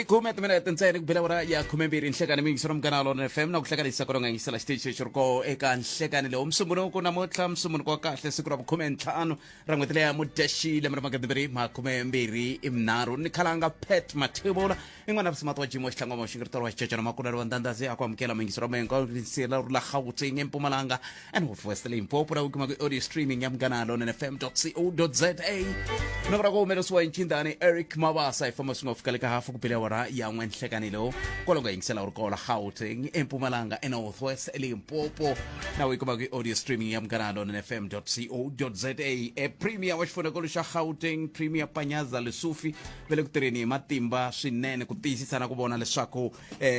Khume timinete ntsena ku bela ura ya 12 nhlekani miyingiselo Munghana Lona FM na ku hlekanisa ku ronga yingisela xitichi xi ri koho eka nhlekani lowu Musumbunuku namuntlha Musumbunuku wa kahle siku ra vukhume-ntlhanu ra n'hweti leya Mudyaxihi lembe ra 2023 ni khalanga Pat Mathebula i n'wana risimati wa Jimo Xihlangwama wa Xingiritolo wa Xicecana Makunelo wa Ndandhazi a ku amukela muyingiselo wa Mengo Rinsela ri la Gauteng eMpumalanga and North West Limpopo la u kumaka audio streaming ya Munghana Lonene FM co za nomboro ku humelerisiwa hi ncindani Eric Mabasa hi famba swi nga fika le ka hafu ku bile awara ya n'we nhlekani lowu kwalomu ka yingisela u ri kola Gauteng eMpumalanga eNorth West Limpopo na u yi kumaka audio streaming ya Munghana Lonene FM co za e Premier wa xifundzhankulu xa Gauteng Premier Panyaza Lesufi va le ku tirheni hi matimba swinene ku tiyisisa na ku vona leswaku um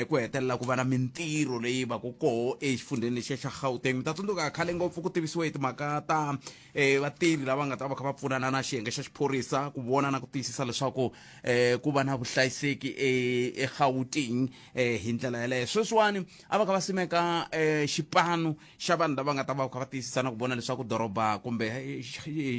ku hetelela ku va na mintirho leyi va ku koho exifundzheni lexiya xa Gauteng. Mi ta tsundzuka khale ngopfu ku tivisiwe hi timhaka ta um vatirhi lava nga ta va kha va pfunana na xiyenge xa xiphorisa ku vona na ku tiyisisa leswaku um ku va na vuhlayiseki eGauteng um hi ndlela yeleyo. Sweswiwani a va kha va simeka um xipano xa vanhu lava nga ta va kha va tiyisisa na ku vona leswaku doroba kumbe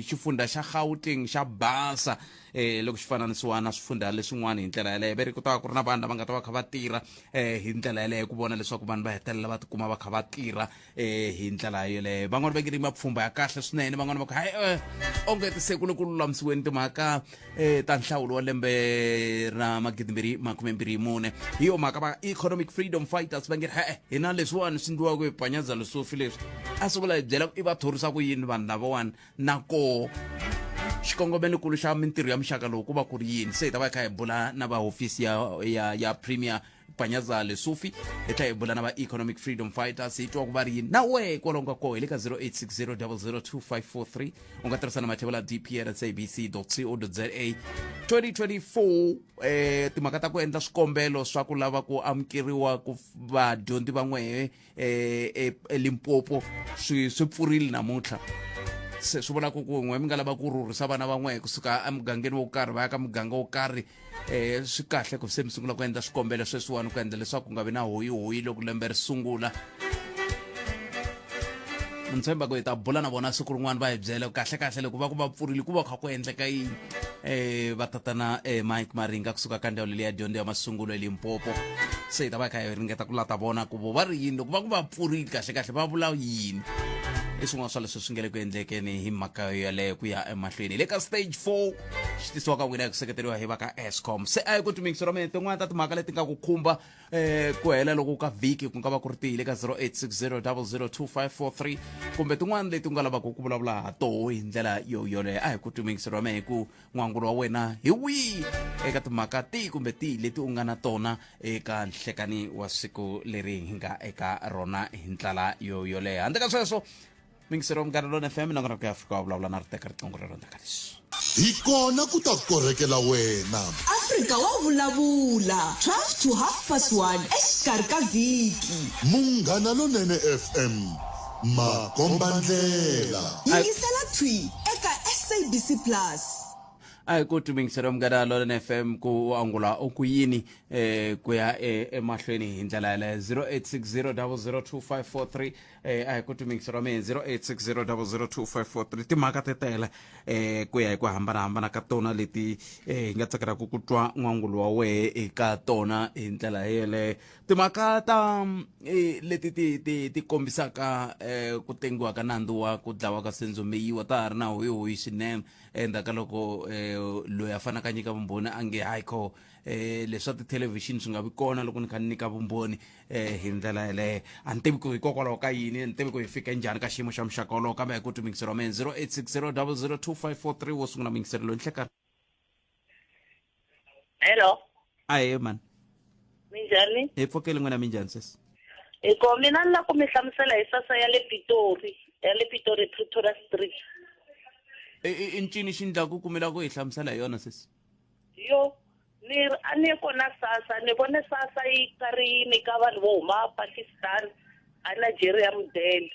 xifundha xa Gauteng xa basa eh loko xi fananisiwa na swifundha leswin'wana hi ndlela yaleyo ve ri ku ta va ku ri na vanhu lava nga ta va kha va tirha eh hi ndlela yaleyo ku vona leswaku vanhu va hetelela va tikuma va kha va tirha eh hi ndlela yeleyo. Van'wana va nge ri mapfhumba ya kahle swinene, van'wana va ku hayi onge ti se ku le ku lulamisiweni timhaka ta nhlawulo wa lembe ra 2024. Hi yo mhaka va Economic Freedom Fighters va nge ri he-e hina leswiwani swi endliwaka hi Panyaza Lesufi leswi a sungula hi byela ku i va thorisa ku yini vanhu lavawani na koho xikongomelokulu xa mintirho ya muxaka lowu ku va ku ri yini. Se hi ta va hi kha hi bula na va hofisi ya Premier Panyaza Lesufi, hi tlhela hi bula na va Economic Freedom Fighters hi twa ku va ri yini. Na wehe kwalomu ka koho hi le ka 0860002543 u nga tirhisa na mathevula dpr sabc co za 2024 timhaka ta ku endla swikombelo swa ku lava ku amukeriwa ku vadyondzi va n'wehe eLimpopo swi pfurile namuntlha. Se swi vula ku ku n'we mi nga lava ku rhurhisa vana va n'wehe kusuka emugangeni wo karhi va ya ka muganga wo karhi, swi kahle ku se mi sungula ku endla swikombelo sweswiwani ku endla leswaku ku nga vi na hoyihoyi loko lembe ri sungula. Ni tshemba ku hi ta bula na vona siku rin'wana va hi byela kahle kahle loko va ku va pfurile ku va kha ku endleka yini. Va tatana Mike Maringa kusuka ka ndzawulo leya dyondzo ya masungulo eLimpopo, se hi ta va hi kha hi ringeta ku lata vona ku vo va ri yini loko va ku va pfurile, kahle kahle va vula yini. I swin'wana swa leswi swi nga le ku endlekeni hi mhaka yaleyo ku ya emahlweni le ka stage 4 xi tisiwa ka n'wina hi ku seketeriwa hi va ka Eskom. Se a hi ku timingisi ra mina tin'wana ta timhaka leti nga ku khumba ku hela loko ka vhiki ku nga va ku ri tihi le ka 0860002543 kumbe tin'wana leti u nga lavaka ku vulavula ha toho hi ndlela yo yoleyo. A hi ku timingisi ra mehe ku n'wangulo wa wena hi wihi eka timhaka tihi kumbe tihi leti u nga na tona eka nhlekani wa siku leri hi nga eka rona hi ndlela yo yoleyo. Handle ka sweswo mingisero Munghana Lona FM nongonoko ya Afrika wa vulavula na ri teka riqingho rero ndzhaku ka leswi. Hi kona ku ta korhekela wena. Afrika wa vulavula, 12 to half past 1 exikarhi ka vhiki. Munghana Lonene FM, makombandlela. Yingisela thwi eka SABC Plus. A hi ku timingiselo Munghana Lonene FM ku u angula u ku yini ku ya emahlweni hi ndlela yaleyo 0860002543. A hi ku timingiselo ra mina 0860002543 timhaka ti tele ku ya hi ku hambanahambana ka tona leti hi nga tsakelaka ku twa n'wangulo wa wehe eka tona hi ndlela yeleyo. Timhaka ta leti ti ti ti kombisaka ku tengiwa ka nandzu wa ku dlawa ka Senzo Meyiwa ta ha ri na hoyihoyi swinene endzhaku ka loko loyi a fanaka a nyika vumbhoni a nge hayi kho leswa tithelevhixini swi nga vi kona loko ni kha ni nyika vumbhoni hi ndlela yeleyo. A ni tivi ku hikokwalaho ka yini, a ni tivi ku hi fike njhani ka xiyimo xa muxaka wolowo, kambe hi ku timingiselo wa mina 0860002543 wo sungula mingiselo loyi nhlekani. Hello. Ahee mani. Minjhani? Hi pfukile, n'wina minjhani sesi? Hi ko mina ni lava ku mi hlamusela hi sasa ya le Pitori, ya le Pitori Pretoria Street. I ncini xi ndlaku ku mi lava ku hi hlamusela hi yona sesi? Yo, ni ri a ni ye kona sasa, ni vone sasa yi karhi yi nyika vanhu vo huma Pakistan, a Nigeria mudende.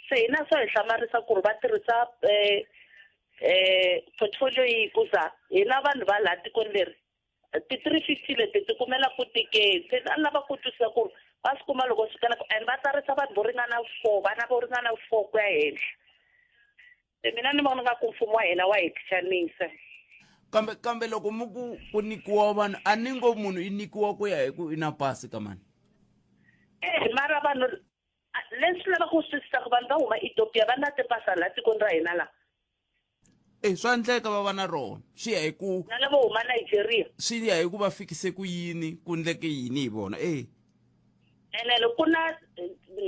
Se hina swa hi hlamarisa ku ri va tirhisa portfolio yi hikuza hina vanhu va laha tikweni leri ti-350 leti ti kumela ku tikeni. Se a ni lava ku twisisa ku ri va swi kuma loko swi kala ku and va tsarisa vanhu vo ringana 4, vana vo ringana 4 ku ya henhla. Se mina ni vona nga ku mfumo wa hina wa hi xanisa. Kambe loko mi ku ku nyikiwa vanhu, a ni ngo munhu i nyikiwa ku ya hi ku i na pasi ka mani. Eh, mara vanhu leswi lavaka ku swi twisisa ku vanhu va huma Ethiopia va na tipasa laha tikweni ra hina laha. E swa endleka va va na rona, swi ya hi ku na lavo huma Nigeria, swi ya hi ku va fikise ku yini, ku ndleke yini hi vona e. Ene loko ku na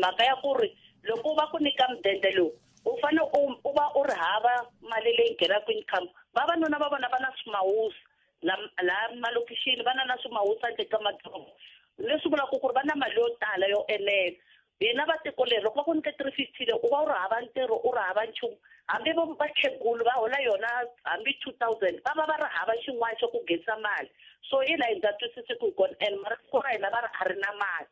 mhaka ya ku ri loko va ku nyika mudende lowu u fanele u va u ri hava mali leyi nghenaka income. Vavanuna va vona va na swimawusa laha malokixini, va na na swimawusa handle ka madoroba, leswi vulaka ku ri va na mali yo tala yo enela. Hina va tiko leri loko va ku nyike 350 leyi u va u ri hava ntirho, u ri hava nchumu, hambi vo vakhegulu va hola yona hambi 2000, va va va ri hava xin'wana xo ku nghenisa mali. So hi laha hi nga twisisi ku hi kona, and mara tiko ra hina va ri a ri na mali.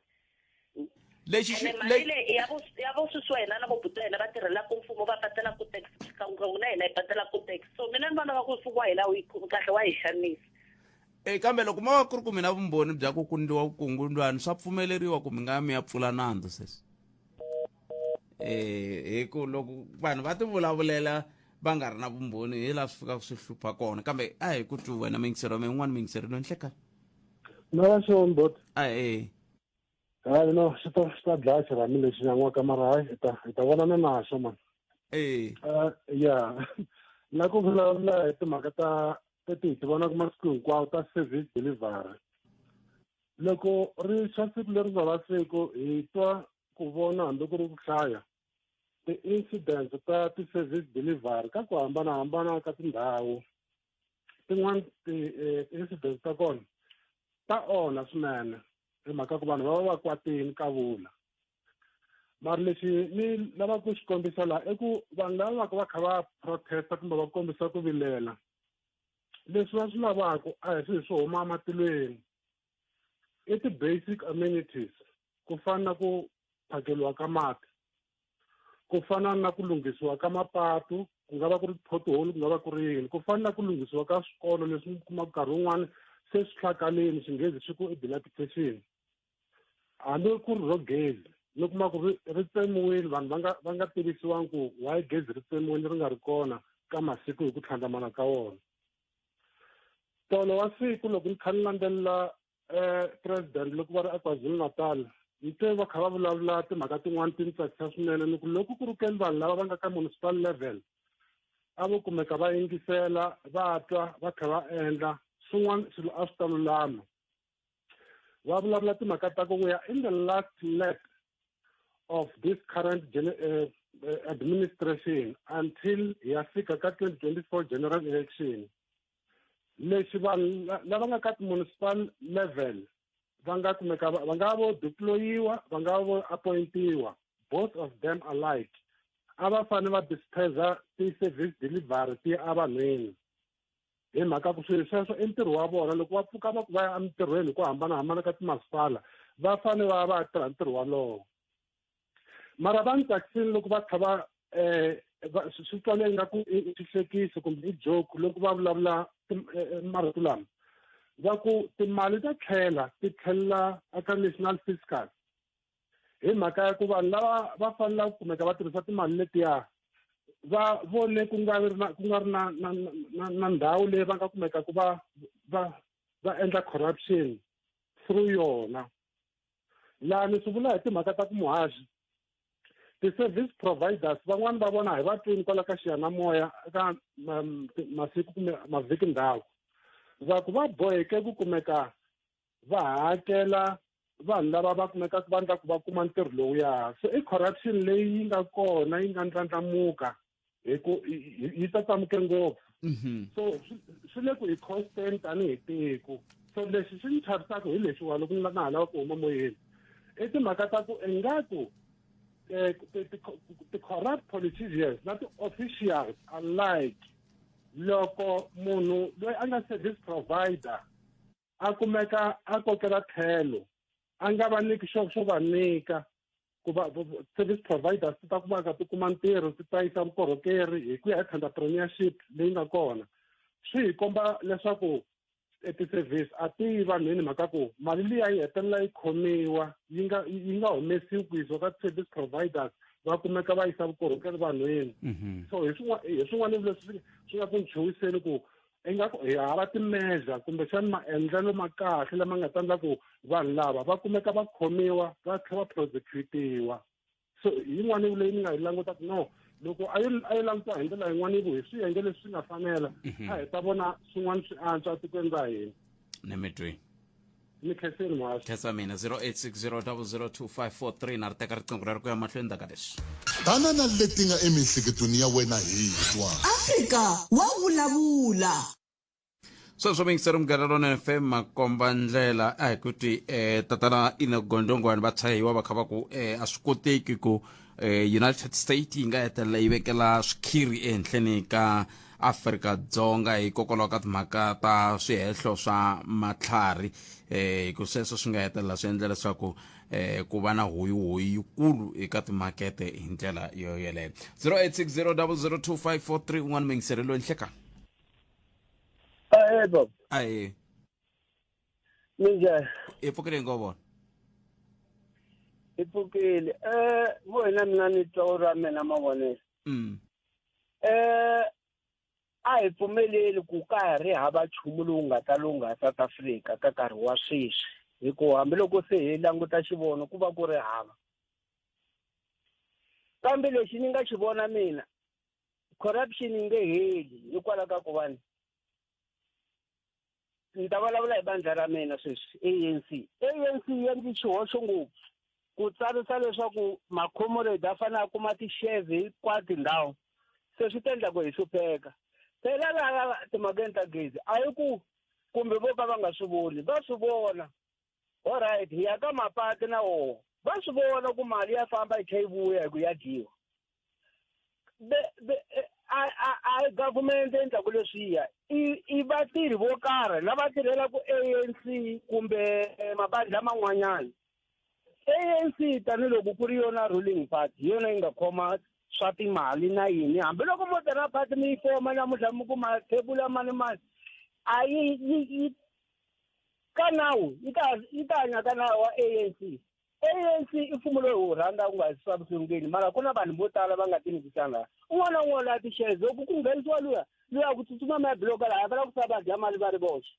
Lexi Ene mali leyi ya vo ya vo sesi wa hina na vo buti wa hina va tirhelaka mfumo va badelaka tax, xikan'we na hina hi badelaka tax. So mina ni vona nga ku mfumo wa hina wu yi khomi kahle, wa hi xanisa. E kambe loko ma va ku ri ku mi na vumbhoni bya ku ku ndliwa vukungundwani, swa pfumeleriwa ku mi nga mi ya pfula nandzu sesi? Hi ku loko vanhu va ti vulavulela va nga ri na vumbhoni, hi laha swi fikaka swi hlupha kona. Kambe a hi ku twi wena muyingiseri wa mina, un'wana muyingiseri loyi nhlekani. Na va xon bot. A e. Hayi no, swi ta dlaya xirhami lexi nyan'waka, mara hayi hi ta vonana naxo man. Ya na ku vulavula hi timhaka ta leti hi ti vonaka masiku hinkwawo ta service delivery. Loko ri xa siku leri nga va siku hi twa ku vona hambi ku ri ku hlaya ti-incidents ta ti-service delivery ka ku hambanahambana ka tindhawu tin'wani, ti-incidents ta kona ta onha swinene hi mhaka ku vanhu va va va kwatini ka vula. Mara lexi ni lavaka ku xi kombisa laha i ku vanhu lava va ka va kha va protesta kumbe va kombisa ku vilela, leswi va swi lavaka a hi swilo swo huma ematilweni, i ti-basic amenities ku fana na ku phakeliwa ka mati, ku fana na ku lunghisiwa ka mapatu, ku nga va ku ri pothole, ku nga va ku ri yini, ku fana na ku lunghisiwa ka swikolo leswi mi kumaka nkarhi wun'wani se swi hlakaleni, xinghezi xi ku i dilapidation, hambi ku ri ro gezi mi kuma ku ri tsemiwile, vanhu va nga tivisiwangi ku why gezi ri tsemiwile ri nga ri kona ka masiku hi ku tlhandlamana ka wona. Tolo wa siku loko ni kha ni landzelela president loko va ri eKwaZulu Natal, ni twe va kha va vulavula timhaka tin'wani ti ni tsakisa swinene. Ni ku loko ku ri keni vanhu lava va nga ka municipal level a vo kumeka va yingisela, va twa, va kha va endla swin'wana, swilo a swi ta lulama. Va vulavula timhaka ta ku we are in the last lap of this current administration until hi ya fika ka 2024 general election. Lexi vanhu lava nga ka ti-municipal level va nga kumeka va nga vo deployiwa, va nga vo appointiwa, both of them alike, a va fanele va dispersa ti-service delivery ti ya evanhwini, hi mhaka ku swilo sweswo i ntirho wa vona. Loko va pfuka va ku va ya emintirhweni hi ku hambanahambana ka timasipala, va fanele va va ya tirha ntirho walowo. Mara va ni tsakisile loko va kha va swi twale ingaku i xihlekiso kumbe i joke loko va vulavula marito lama va ku timali ta tlhela ti tlhelela eka national fiscal, hi mhaka ya ku vanhu lava va fanele ku kumeka va tirhisa timali letiya va vone ku nga ri na ndhawu leyi va nga kumeka ku va endla corruption through yona. Laha ni swi vula hi timhaka ta ku muhaxi ti-service providers van'wani va vona hi va twini kwala ka xiyanimoya eka masiku kumbe mavhiki ndzhaku, va ku va boheke ku kumeka va hakela vanhu lava va kumekaka va endla ku va kuma ntirho lowuya. So i corruption leyi yi nga kona, yi nga ndlandlamuka hi ku yi tsatsamuke ngopfu. So swi le ku hi costeni tanihi tiko. So lexi xi ni chavisaka hi lexiwa loko ni na ha lava ku huma moyeni i timhaka ta ku ingaku ti-corrupt politicians na ti-officials alike, loko munhu loyi a nga service provider a kumeka a kokela tlhelo, a nga va nyiki xo va nyika ku va service providers ti ta kumaka ti kuma ntirho, ti ta yisa vukorhokeri hi ku ya hi entrepreneurship leyi nga kona, swi hi komba leswaku ti-service a ti yi vanhwini, mhaka ku mali liya yi hetelela yi khomiwa, yi nga humesiwi ku yisiwa ka ti-service providers, va kumeka va yisa vukorhokeri vanhwini. So hi swin'wana leswi swi nga ku nchuhiseni ku Ingaku hi hava ti-measure kumbexani maendlelo ma kahle lama nga ta endla ku vanhu lava va kumeka va khomiwa va tlhela va prosecutiwa. So yin'wana leyi ni nga yi langutaka, no, loko a yi langutiwa hi ndlela yin'wana, yi ku hi swiyenge leswi nga fanela, a hi ta vona swin'wana swi antswa etikweni ra hina. Ni mi twi. Ni khenseni, muhaxi. Khensa mina. 0860002543 na ri teka riqingho leri ku ya mahlweni ndzhaku ka leswi. Tana na leti nga emiehleketweni ya wena hi twa. Afrika wa vulavula. Sweswo, muyingiseri Munghana Lonene FM, makomba ndlela. A hi ku ti tatana ina gondongwani va tshahiwa va kha va ku a swi koteki ku United States yi nga hetelela yi vekela swikhiri ehenhleni ka Afrika-Dzonga hikokwalaho ka timhaka ta swihehlo swa matlhari, hi ku sweswo swi nga hetelela swi endla leswaku ku va na hoyihoyi yikulu eka timakete hi ndlela yo yeleyo. 0860002543, un'wana muyingiseri loyi, nhlekani. Ahee baba. Ahee. Minjhani? Hi pfukile, ngo vona. Hi pfukile. Vo hina mina ni twa ra mina mavonelo. A hi pfumeleli ku ka ha ri hava nchumu lowu nga ta lungha South Africa ka nkarhi wa sweswi, hikuva hambiloko se hi languta xivono ku va ku ri hava. Kambe lexi ni nga xi vona mina, corruption yi nge heli, hikwalaho ka ku vanhu, ni ta vulavula hi bandla ra mina sweswi, ANC. ANC yi endli xihoxo ngopfu ku tsarisa leswaku makhomoredi a fanele a kuma ti-shares hinkwato tindhawu, se swi ta endla ku hi hlupheka. Phela laha timhakeni ta gezi, a hi ku kumbe vo ka va nga swi voni, va swi vona. Alright, hi ya ka mapati na woho, va swi vona ku mali ya famba yi tlhe yi vuya hi ku ya dyiwa. Be a government endlaku leswiya, i vatirhi vo karhi lava tirhelaka ANC kumbe mabandla man'wanyana. ANC, tanihiloko ku ri yona ruling party, hi yona yi nga khoma swa timali na yini. Hambiloko mo ta na party mi yi foma namuntlha, mi kuma thebula mani mani, a yi ka nawu, yi ta hanya ka nawu wa ANC. ANC i mfumo lowu hi wu rhandza ku nga swa vuhlungeni, mara ku na vanhu vo tala va nga tinyikisanga laha, un'wana na un'wana la ti-shares. Loko ku nghenisiwa luya luya ku tsutsuma ma bloka laha, va lava ku sava va dya mali va ri voxe,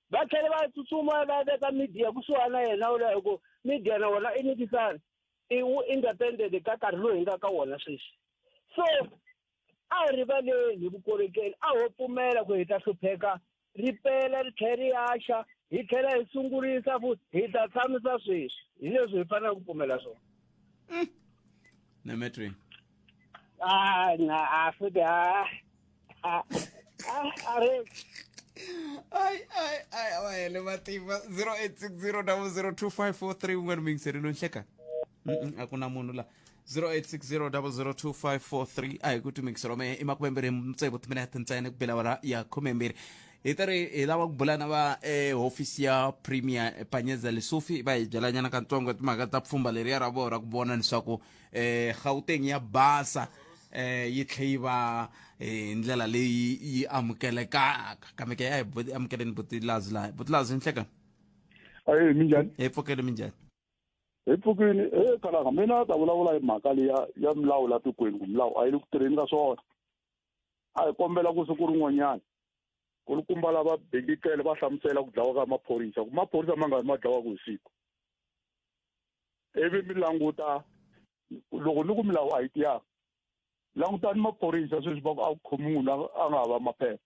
va tlhela va tsutsuma va veka media kusuhani na yena ula, hi ku media na wona i nyikisana, i wu independent ka nkarhi lowu hi nga ka wona sweswi. So a hi rivaleni hi vukorhokeri, a ho pfumela ku hi ta hlupheka, ri pela ri tlhela ri yaxa, hi tlhela hi sungurisa futhi, hi ta tshamisa sweswi hi leswi hi faneleke ku pfumela swona. Nemetri. Ah, na a futhi a a a ri. Ai ai ai, a va hele matimba. 0860002543, un'wana muyingiseri loyi, nhleka. A ku na munhu la. 0860002543. A hi ku timixero me i 26 timinete ntsena ku bela awara ya 12. Hi ta ri hi lava ku bula na va hofisi ya Premier Panyeza Lesufi, va hi byelanyana katsongo timhaka ta pfhumba leriya ra vona ra ku vona leswaku Gauteng ya basa, yi tlhe yi va hi ndlela leyi yi amukelekaka. Kambe ke a hi amukeleni butilazi laha. Butilazi, nhleka. Ayi, minjhani? Hi pfukele, minjhani? Hi pfukile. E khalanga, mina ta vulavula hi mhaka leya ya milawu la tikweni, ku milawu a yi le ku tirheni ka swona. A hi kombela ku siku rin'wanyana kulukumba lava bengikele va hlamusela ku dlawa ka maphorisa, ku maphorisa ma nga ri ma dlawaka hi siku, ivi mi languta loko ni ku milawu a yi tiyanga. Langutani maphorisa sweswi, va ku a ku khomi munhu a nga hava maphepha,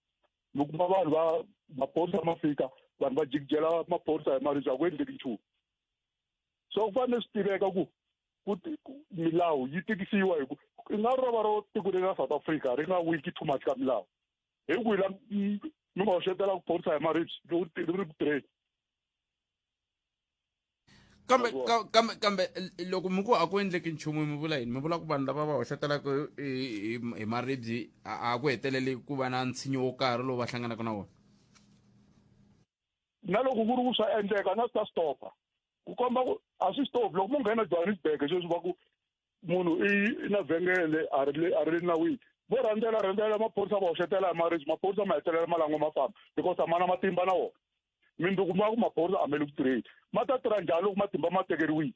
mi kuma vanhu va maphorisa ma fika, vanhu va jikijela maphorisa hi maribye, a ku endleki nchumu. So ku fanele swi tiveka ku milawu yi tikisiwa, hi ku i nga ri va ro tiko leri ra South Africa ri nga wiki too much ka milawu, hi ku hi la mi nga hoxetela ku phorisa hi maribye loko ri ku tirheni. Kambe kambe loko mi ku a ku endleki nchumu, mi vula yini? Mi vula ku vanhu lava va hoxetelaka hi maribye a ku heteleli ku va na ntshinyo wo karhi lowu va hlanganaka na wona? Na loko ku ri ku swa endleka na swi ta stopa, ku komba ku a swi stop. Loko mo nghena Johannesburg sweswi, va ku munhu i na vhengele a ri le nawini, vo rhandzela rhandzela maphorisa, va hoxetela hi maribye, maphorisa ma hetelela ma lan'wa ma famba, because a ma na matimba na wona. Mindzuku ma ku maphorisa a ma le ku tirheni, ma ta tirha njhani loko matimba ma tekeriwile?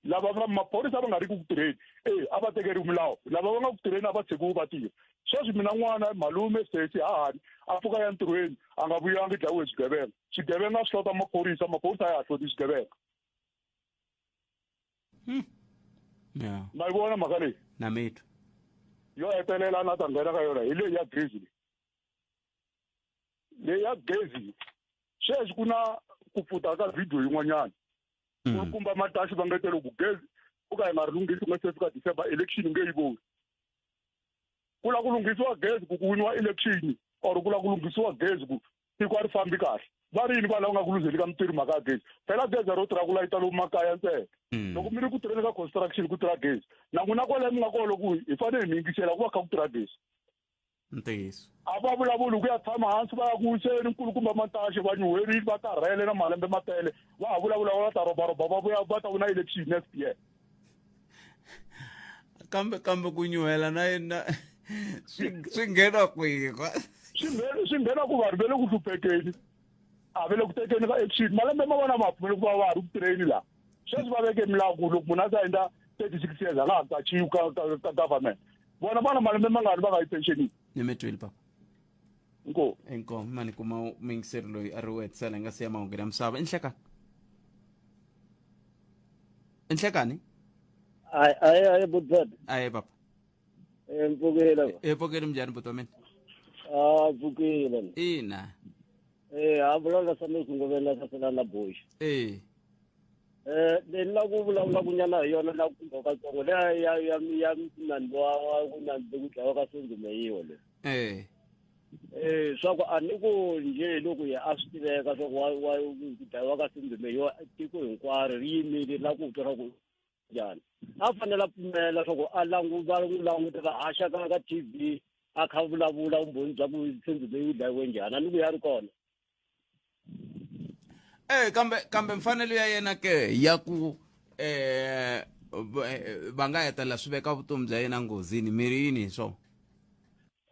Lava va maphorisa va nga ri ku tirheni e a va tekeriwi milawu, lava va nga ku tirheni a va tshikiwi va tirha. Sweswi mina n'wana malume sesi hahani a pfuka ya ntirhweni a nga vuyangi, dlayiwe hi swigevenga. Swigevenga swi hlota maphorisa, maphorisa a ya ha hloti swigevenga. Yeah. Ma yi vona mhaka leyi? Na mitwa. Yo hetelela na ta nghena ka yona hi leyi ya gezi leyi. Leyi ya gezi sweswi ku na ku pfuta ka video yin'wanyana. Ku kumba mataxi va ngetele ku gezi u ka hi nga ri lunghisi ku nga se fika December election nge yi voni. Ku lava ku lunghisiwa gezi ku ku winiwa election or ku lava ku lunghisiwa gezi ku tiko a ri fambi kahle. Va ri yini vanhu lava nga ku luzeli ka mintirho mhaka ya gezi? Phela gezi ro tirha ku layita lomu makaya ntsena. Loko mi ri ku tirheni ka construction ku tirha gezi. Na n'wina kwale mi nga kona loko hi fanele hi mi yingisela ku va kha ku tirha gezi. Ntiyiso. A va vulavuli ku ya tshama hansi va ya ku wiseni nkulukumba Mantashe, va nyuherile, va karhele na malembe ma tele, va ha vulavula va ta robaroba va vuya va ta wina election next year. Kambe kambe ku nyuhela na yena swi swi nghena kwihi kwa? Swi nghena swi nghena ku vanhu va le ku hluphekeni, a va le ku tekeni ka action. Malembe ma vona ma pfumeli ku va va ha ri ku tirheni laha. Sweswi va veke milawu ku loko munhu a se a endla 36 years a nga ha qachiwi ka ka ka government. Vona vana malembe mangani va nga yi pensionini? Ni mi twile papa. Inkomu. Inkomu mani kuma muyingiseri loyi a ri wo hetisela hi nga siya mahungu ya misava. I nhlekani. I nhlekani? Ayi ayi ayi budzad. Ayi papa. E mpfukile. E pfukile minjhani buti wa mina? Ah pfukile. Ina. Eh a vulavula sa mi sungovela sa sela na boxa. Eh. Eh ni la ku vulavula ku nyana hi yona la ku khumba katsongo leya ya ya ya nani wa wa ku nani ku dlawa ka Senzo Meyiwa le. Eh. Eh swa ku a ni ku njhe loko ye a swi tiveka swa ku wa wa ku dlayiwa ka Senzo Meyiwa tiko hinkwaro ri yimile la ku twa swa ku njhani. A fanele a pfumela swa ku a langu va n'wi languta va haxa ka ka TV a kha vulavula vumbhoni bya ku Senzo Meyiwa u dlayiwe njhani a ni ku ya ri kona. Eh kambe kambe mfanelo ya yena ke ya ku eh va nga hetelela swi veka vutomi bya yena nghozini mi ri yini hi swona?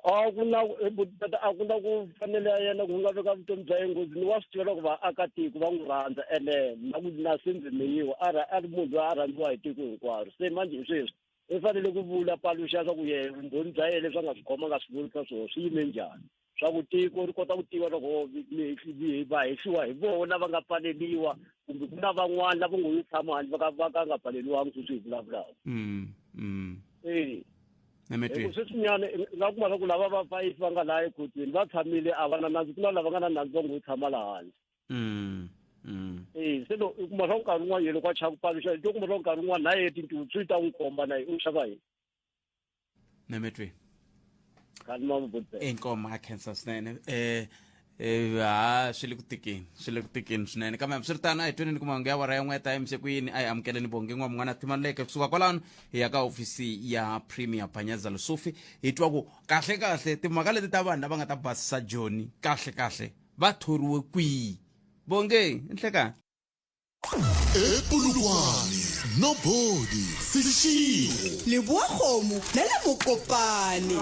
A ku na a ku na ku fanele ya yena ku nga veka vutomi bya yena nghozini wa swi tiva loko vaakatiko va n'wi rhandza ene na ku na Senzo Meyiwa a a ri munhu loyi a rhandziwa hi tiko hinkwaro se manje hi sweswi i fanele ku vula paluxa swa ku ye vumbhoni bya yena leswi a nga swi khoma a nga swi vurisa swona swi yime njhani swa ku tiko ri kota ku tiva loko va hehliwa hi vona va nga pfaleliwa kumbe ku na van'wana lava ngo yo tshama handle va ka va ka nga pfaleliwangi sweswi hi vulavulaka. Eh. Hi sweswinyana i nga kuma swa ku lava va fayisi va nga laha ekhotsweni va tshamile a va na nandzu ku na lava nga na nandzu va ngo tshama laha handle. Eh se loko u kuma swa ku nkarhi wun'wana ye loko a chava ku paluxa i to kuma swa ku nkarhi wun'wana na ye tintuku swi ta n'wi komba na ye u xava yini. Nemetweni. Inkomo a khensa swinene eh eh ha swi le ku tikeni swi le ku tikeni swinene kambe hambiswiritano a hi tweni ni kuma ya awara ya n'we ta yimise ku yini a hi amukeleni bongi n'wa mun'wana thimaleke kusuka kwalano hi ya ka hofisi ya premier Panyaza Lesufi hi twa ku kahle kahle timhaka leti ta vanhu lava nga ta basisa Joni kahle kahle va thoriwe kwihi bonge nhlekani Epulukwane, Nobody, Seshego. Leboa kgomo na le Mokopane.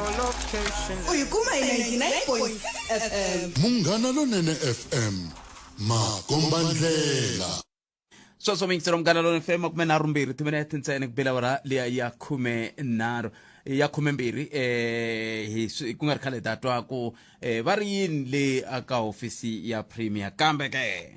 U yi kuma hi 99.6 FM. Munghana Lonene FM, makombandlela. Sweswo miyingiselo Munghana Lonene FM 32 timinete ntsena ku bela awara liya ya 13 ya 12 eh hi ku nga ri khale hi ta twa ku eh va ri yini le aka hofisi ya premier kambe ke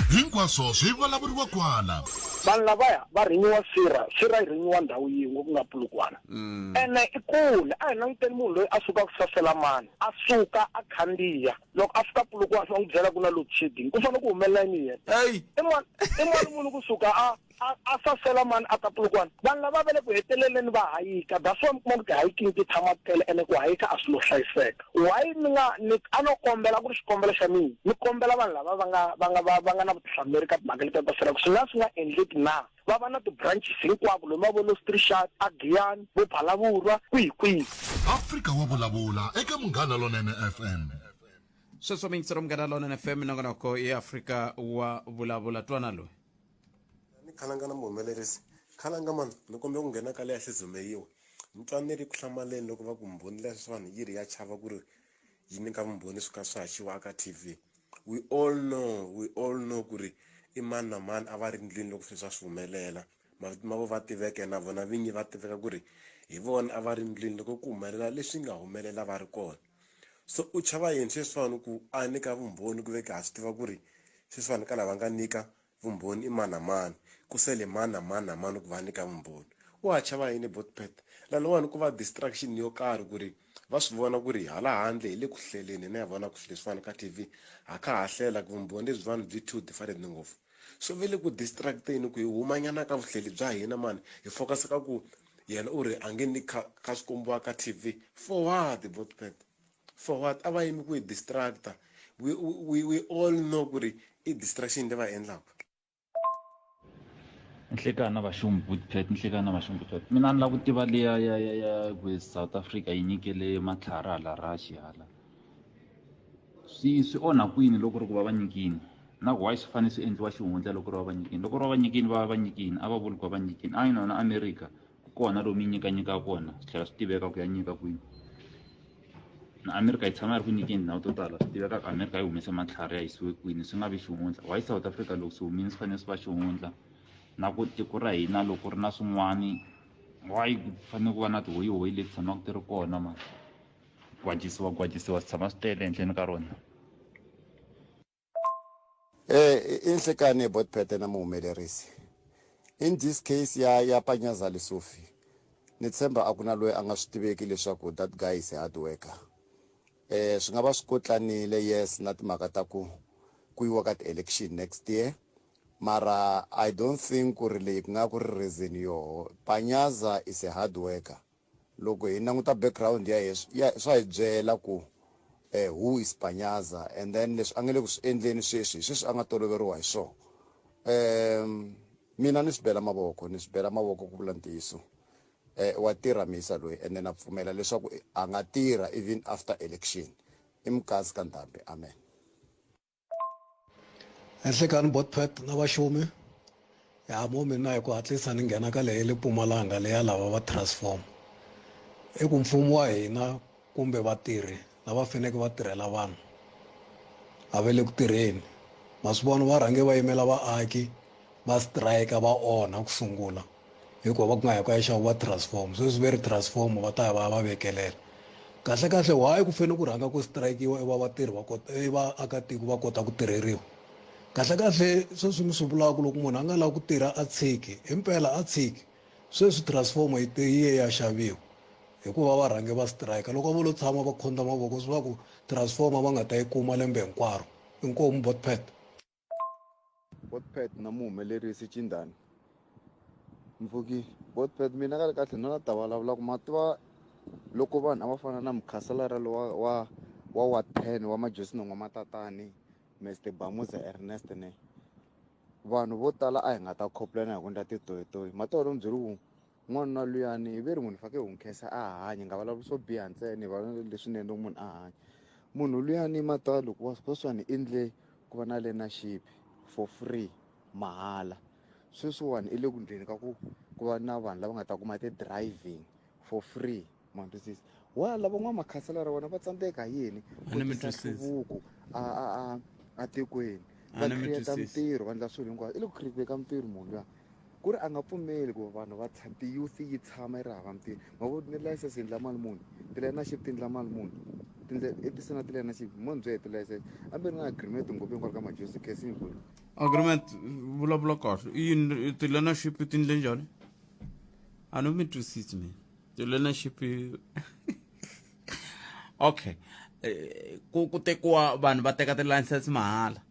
Hinkwaswo swi vulavuriwa kwala. Vanhu lavaya va rhinyiwa sirha, sirha yi rhinyiwa ndhawu yin'we ku nga Polokwane. Ene i kule, a hi languteni munhu loyi a sukaka Saselamani, a suka a khandziya, loko a fika Polokwane va n'wi byela ku na load shedding, ku fanele ku humelela yini hi yena? I mali i mali muni ku suka a a a sasela mani a ta Polokwane? Vanhu lava va le ku heteleleni va hayika, that's why mi kuma ku ti-hiking ti tshama ti tele ene ku hayika a swi lo hlayiseka. Why mi nga ni a no kombela ku ri xikombelo xa mina ni kombela vanhu lava va nga va nga va va nga na vutihlamuleri ka timhaka letiya ta sirha ku swi nga swi nga endleki na va va na ti-branches hinkwako lomu va vo Lostrishart, a Giyani, vo Phalaborwa kwihi kwihi. Afrika wa vulavula eka Munghana Lonene FM. Sweswo miyingiselo Munghana Lonene FM minongonoko ya Afrika wa vulavula twana loyi. Ni khalanga na muhumelerisi khalanga mani ni kombela ku nghena ka leya Xizumeyiwa ni twa ni ri ku hlamaleni loko va ku mbhoni liya sweswiwani yi ri ya chava ku ri yi nyika vumbhoni swi kha swi haxiwa aka T_V we all know we all know ku ri i mani na mani a va ri ndlwini loko swilo swa swi humelela mavito ma vo va tiveka na vona vinyi va tiveka ku ri hi vona a va ri ndlwini loko ku humelela leswi nga humelela va ri kona so u chava yini sweswiwani ku a nyika vumbhoni ku veka ha swi tiva ku ri sweswiwani ka lava nga nyika vumbhoni i mani na mani ku sele mani na mani na mani ku va nyika vumbhoni wa ha chava yini botpet laniwani ku va distraction yo karhi ku ri va swi vona ku ri hala handle hi le ku hleleni hina hi vona ku swilo leswiwani ka T_V ha kha ha hlela ku vumbhoni lebyi vanhu byi too different ngopfu so ve le ku distract-eni ku hi humanyana ka vuhleli bya hina mani hi focus ka ku yena u ri a nge ni kha kha swi kombiwa ka T_V for what botpet for what a va yimi ku hi distracta we, we, we all know ku ri i distraction leyi va yi endlaka Nhlekani vaxungu Bootpet nhlekani vaxungu Bootpet mina ni lava ku tiva liya ya ya ya ku South Africa yi nyikele matlhari hala Russia hala swi swi onha kwini loko ri ku va va nyikini na ku why swi fanele swi endliwa xihundla loko ri va va nyikini loko ri va va nyikini va va va nyikini a va vuli ku va va nyikini a yi nona America ku kona lomu yi nyikanyikaka kona swi tlhela swi tiveka ku ya nyika kwini na America yi tshama yi ri ku nyikeni tindhawu to tala swi tiveka ku America yi humese matlhari ya yisiwe kwini swi nga vi xihundla why South Africa loko swi humile swi fanele swi va xihundla na ku tiko ra hina loko ri na swin'wani why ku fanele ku va na tihoyihoyi leti tshamaka ti ri kona mara gwajisiwa gwajisiwa swi tshama swi tele ehenhleni ka rona. Eh, i nhlekani botpete na muhumelerisi in this case ya ya Panyaza Lesufi ni tshemba a ku na loyi a nga swi tiveki leswaku that guy is a hard worker eh swi nga va swi kotlanile yes na timhaka ta ku ku yiwa ka ti-election next year mara i don't think ku ri leyi ku nga ku ri reason yoho Panyaza is a hard worker Loko hi languta background ya yehe ya swa hi byela ku who is Panyaza and then leswi a nga le ku swi endleni sweswi hi sweswi a nga toloveriwa hi swona. Mina ni swi bela mavoko ni swi bela mavoko ku vula ntiyiso wa tirha mhisa loyi ende na pfumela leswaku a nga tirha even after election i mukasi ka ndhambi amen. Enhlekani Botpet na vaxumi ya mo mina hi ku hatlisa ni nghena ka leyi le Mpumalanga leya lava va transform i ku mfumo wa hina kumbe vatirhi lava faneleke va tirhela vanhu a va le ku tirheni ma swi vona va rhange va yimela vaaki va strike va onha ku sungula hikuva va ku nga ya ku ya xava va transform sweswi ve ri transform va ta ya va ya va vekelela kahle kahle why ku fanele ku rhanga ku strike-iwa iva vatirhi va kota i vaakatiko va kota ku tirheriwa kahle kahle sweswi mi swi vulaka loko munhu a nga lavi ku tirha a tshiki himpela a tshiki sweswi transform yi yi ye ya xaviwa hikuva va rhange va strike loko vo lo tshama va khondla mavoko swi va ku transformer va nga ta yi kuma lembe hinkwaro inkomu botpet Botpet na muhumelerisi Chindani Mpfhuki Botpet mina kahle kahle no la ta vulavula ku ma tiva loko vanhu a va fana na mukhanselara lowa wa wa wa 10 wa Majosi N'wamatatani Mister Bamuza Ernest ne vanhu vo tala a hi nga ta khopulana hi ku endla titoyitoyi ma tiva ni byeri ku n'wanuna luyani ve ri munhu fake hi n'wi khensa a ha hanya hi nga vulavuli swo biha ntsena hi vulavula leswinene loko munhu a hanya munhu luyani ma tiva loko wa sweswiwani i endle ku va na learnership for free mahala sweswiwani i le ku ndleni ka ku ku va na vanhu lava nga ta kuma ti-driving for free ma twisisa wa lava n'wamakhanselara vona va tsandzeka hi yini ku tisa nhluvuko a a a atikweni va create mintirho va endla swilo hinkwaswo i le ku create ka mintirho munhu luya ku ri a nga pfumeli ku vanhu va ti-youth yi tshama yi ri hava mintirho ma vo ni license yi endla mali muni ti-learnership ti endla mali muni tindlela i tise na ti-learnership mo ni byela hi ti-license a mi ri na agreement ngopfu hinkwalo ka majosi khensini bulu agreement vulavula kahle i yini ti-learnership ti endle njhani a no mi twisisi mina ti-learnership okay eh, ku ku tekiwa vanhu va teka ti-license mahala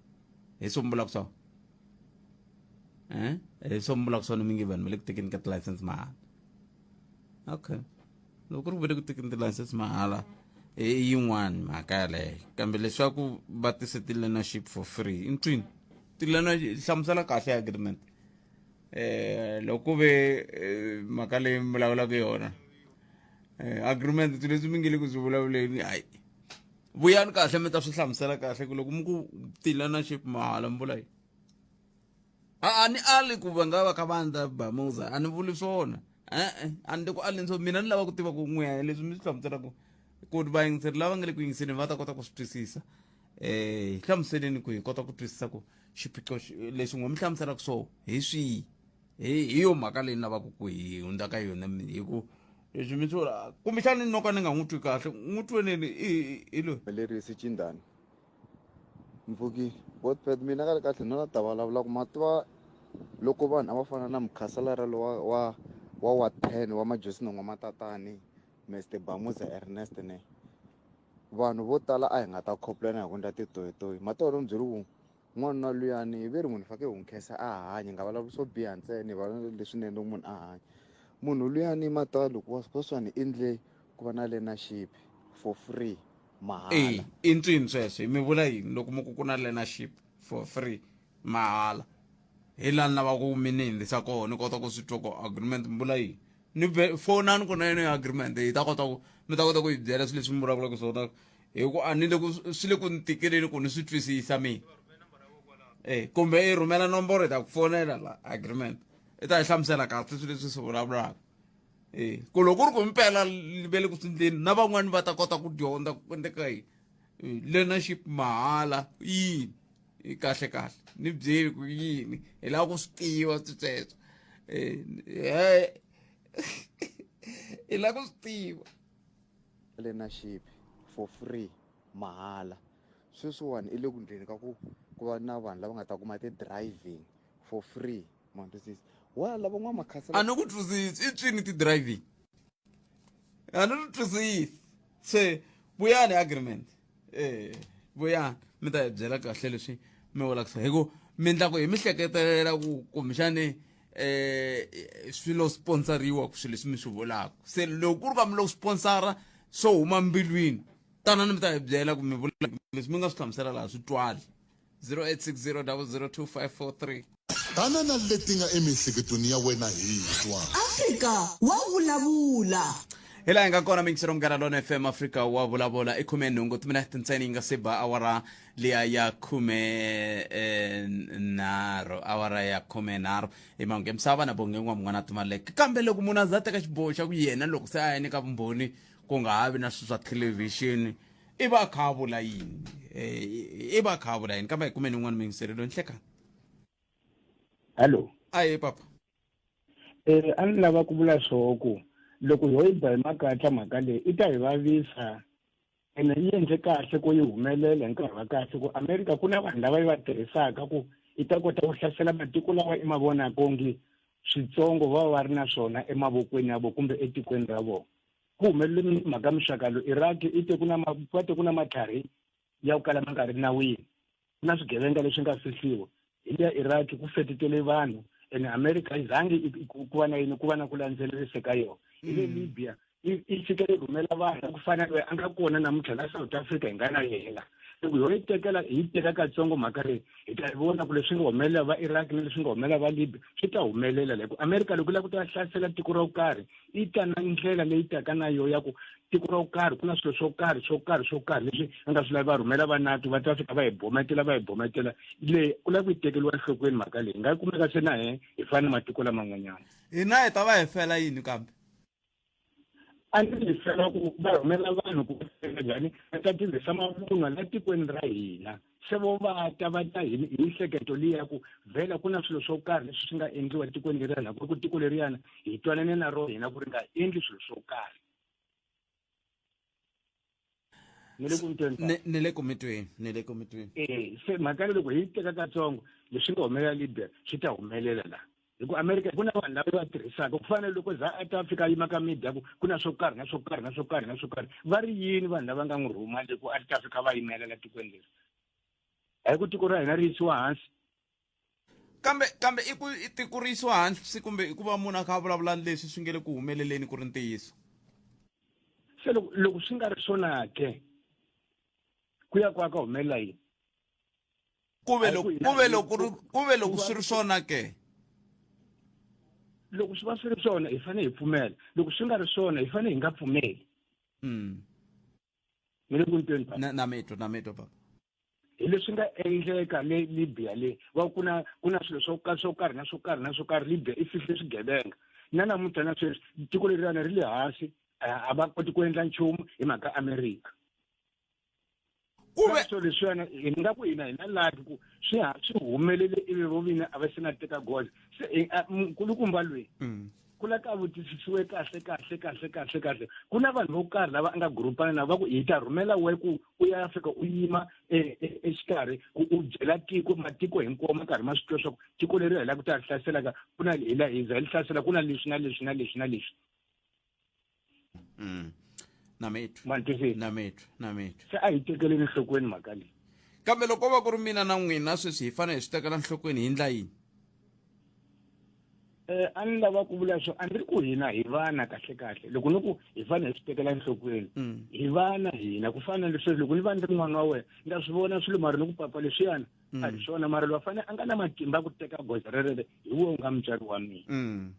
hi swo mi vulaka swona eh hi swo mi vulaka swona mi nge vanhu va le ku tekeni ka ti-license mahala okay loko ku ri va le ku tekeni ti-license mahala i yin'wani mhaka yaleyo kambe leswaku va tise ti-learnership for free i ntwini ti-learnership hlamusela kahle agreement eh loko ku ve eh, mhaka leyi mi vulavulaka yona eh, agreement swilo leswi mi nge le ku swi vulavuleni hayi vuyani kahle mi ta swi hlamusela kahle ku loko mi ku ti-learnership mahala mi vula yini a a ni ali ku va nga va kha va ndla bamuza a ni vuli swona e-e a ni le ku aleni so mina ni lava ku tiva ku n'wiya leswi mi swi hlamuselaka ku vayingiseri lava nga le ku yingiseni va ta kota ku swi twisisa Eh, hi hlamuseleni ku hi kota ku twisisa ku xiphiqo lexi n'we mi hlamuselaka swo hi swihi. Hi yo mhaka leyi ni lavaka ku hi hundza ka yona hi ku leswi mi swi vula kumbexani no ka ni nga n'wi twi kahle n'wi tweneni i loyi. Lerisi Chindani Mpfuki Botpet mina kahle kahle no la ta vulavula ku ma tiva loko vanhu a va fana na mukhasalara lowa wa wa wa 10 wa Majosi N'wamatatani Mister Bamuza Ernest ne vanhu vo tala a hi nga ta khopulana hi ku ndla titoyitoyi ma tiva ni byeli ku n'wanuna luyani ve ri munhu fake hi n'wi khensa a hanya hi nga vulavuli swo biha ntsena hi vulavula leswinene loko munhu a hanya munhu luyani ma tiva loko wa sweswiwani i ndle ku va na learnership for free mahala e i ntswini sweswo mi vula yini loko mi ku ku na learnership for free mahala hi laha ni lavaka ku mi ni hindzisa kona ni kota ku swi twa ku agreement mi vula yini ni be fonani ku na yona agreement hi ta kota ku mi ta kota ku yi byela swilo leswi mi vulavulaka swona hi ku a ni le ku swi le ku ni tikeleni ku ni swi twisisa mina eh kumbe i rhumela nomboro hi ta ku fonela la agreement i ta yi hlamusela kahle swilo leswi swi vulavulaka eh ku loko ku ri ku impela ve le ku swi ndleni na van'wani va ta kota ku dyondza ku endleka yini eh, learnership mahala yini i kahle kahle ni byeli ku yini hi lava ku swi tiva sweswo eh hi lava ku swi tiva learnership for free mahala sweswiwani i le ku ndleni ka ku ku va na vanhu lava nga ta kuma ti-driving for free ma twisisa wa lava n'wamakhansela a ni ku twisisi i tswini ti-driving a ni swi twisisi se vuyani agreement eh vuyani mi ta hi byela kahle leswi mi vulaka hi ku mi ndla ku hi mi hleketelela ku kumbexani eh swi lo sponsoriwa ku swilo leswi mi swi vulaka se loko ku ri ka mi lo sponsora swo huma mbilwini tanani mi ta hi byela ku mi vula leswi mi nga swi hlamusela laha swi twali 0860002543 Tana na leti nga emiehleketweni ya wena hi twa. Afrika wa vulavula. Hi laha hi nga kona mingisero munghana lona FM Afrika wa vulavula i khume nhungu timinete ntsena yi nga se ba awara liya ya khume eh, nharhu awara ya khume nharhu hi mahungu ya misava na bonge n'wa mun'wana timaleke kambe loko munhu a za teka xiboho xa ku yena loko se a ya nyika vumbhoni ku nga ha vi na swilo swa thelevhixini i va a kha a vula yini eh, i va a kha a vula yini kambe hi kumeni un'wana muyingiseri loyi nhlekani hallo aye papa eh a ni lava ku vula swoho ku loko ho yi ba hi makatla mhaka leyi i ta hi vavisa ene yi endle kahle ku yi humelela hi nkarhi wa kahle ku amerika ku na vanhu lava yi va tirhisaka ku yi ta kota ku hlasela matiko lawa i ma vonaka onge switsongo va va va ri na swona emavokweni ya vona kumbe etikweni ra vona ku humelele mhaka muxaka lowu iraq i te ku na va te ku na matlhari ya ku kala ma nga ri nawini ku na swigevenga leswi nga fihliwa hi le iraq ku fetetele vanhu ene america yi zangi ku va na yini ku va na ku landzelerisa ka yona hi le mm. libya yi fika yi rhumela vanhu ku fana loyi a nga kona namuntlha la south africa hi nga na yena loko yo yi tekela hi yi teka katsongo mhaka leyi hi ta vona ku leswi nga humelela va iraq na leswi nga humelela va libya swi ta humelela la ku america loko yi lava ku ta hlasela tiko ro karhi yi ta na ndlela leyi taka na yo ya ku tiko ro karhi ku na swilo swo karhi swo karhi swo karhi leswi a nga swi lavi va rhumela va nato va ta fika va hi bometela va hi bometela leyi ku lava ku yi tekeriwa enhlokweni mhaka leyi nga kumeka se na he hi fana na matiko laman'wanyana hina hi ta va hi fela yini kambe a ni hi fela ku va rhumela vanhu ku njhani va ta tirhisa mavunwa la tikweni ra hina se vo va ta va ta hi hi mihleketo liya ku vhela ku na swilo swo karhi leswi swi nga endliwa tikweni leriyana ku ri ku tiko leriyana hi twanane na ro hina ku ri nga endli swilo swo karhi ni le ku mitweni ni le ku mitweni ni le ku mitweni eh se mhaka loko hi teka katsongo leswi nga humelela Libya swi ta humelela la hi ku amerika ku na vanhu lava va tirhisaka ku fana loko za a ta fika a yima ka media ku ku na swo karhi na swo karhi na swo karhi na swo karhi va ri yini vanhu lava nga n'wi rhuma le ku a ta fika va yimela la tikweni leri a hi ku tiko ra hina ri yisiwa hansi kambe kambe i ku i tiko ri yisiwa hansi kumbe i ku va munhu a kha a vulavula leswi swi nge le ku humeleleni ku ri ntiyiso se loko loko swi nga ri swona ke ku ya ku ya ka humelela yini kuve loko kuve loko kuve loko swi ri swona ke loko swi va swi ri swona hi fanele hi pfumela loko swi nga ri swona hi fanele hi nga pfumeli mm. ni le ku ntweni papa na mitwa na mitwa papa hi leswi nga endleka le Libya le va ku na ku na swilo swo ka swo karhi na swo karhi na swo karhi Libya i fihle swigevenga na namuntlha na sweswi tiko leriyana ri le hansi a va koti ku endla nchumu hi mhaka America Kuve so leswiyana hi nga ku hina hi na laki ku swi ha swi humelele ivi vo vina a va se na teka goza se nkulukumba loyi mm. ku la ka vutisisiwe kahle kahle kahle kahle kahle ku na vanhu vo karhi lava a nga gurupana na va ku hi ta rhumela we ku u ya fika u yima e, e, exikarhi ku u byela tiko matiko hinkwawo ma karhi ma swi twa leswaku tiko leri hi lava ku ta ri hlaselaka ku na hi la hi za hi ri hlasela ku na leswi na leswi na leswi na leswi mm. na mitwa ma ni twisisa na mitwa na mitwa se a hi tekeleni enhlokweni mhaka leyi kambe loko va ku ri mina na n'wina sweswi hi fanele hi swi tekela nhlokweni hi ndla yini eh a ni lava ku vula swo a ni ri ku hina hi vana kahle kahle loko ni ku hi fanele hi swi tekela enhlokweni mm. hi vana hina ku fana na leswi loko ni va ni ri n'wana wa wena ni ta swi vona swilo mara ni ku papa leswiyani mm. a hi swona mara loyi a fanele a nga na matimba ku teka goza rerere hi wo nga mutswari wa mina mm.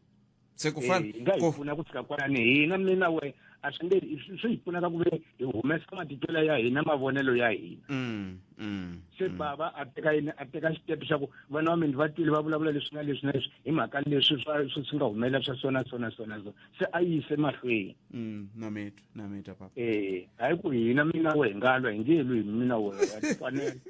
se ku fana eh, nga hi pfuna ku fika kwalani hina mina we a swi nge swi hi pfunaka ku ve hi humesa matitwelo ya hina mavonelo ya hina mm, mm, se mm. bava a teka yini a teka xitepe xa ku vana va mina va twile va vulavula leswi na leswi na leswi hi mhaka leswi swa swi nga humelela swa sona sona sona so se a yise mahlweni na mitwa na mitwa papa eh hayi ku hina mina we hi nga lwa hi nge lwi mina we a ti fanele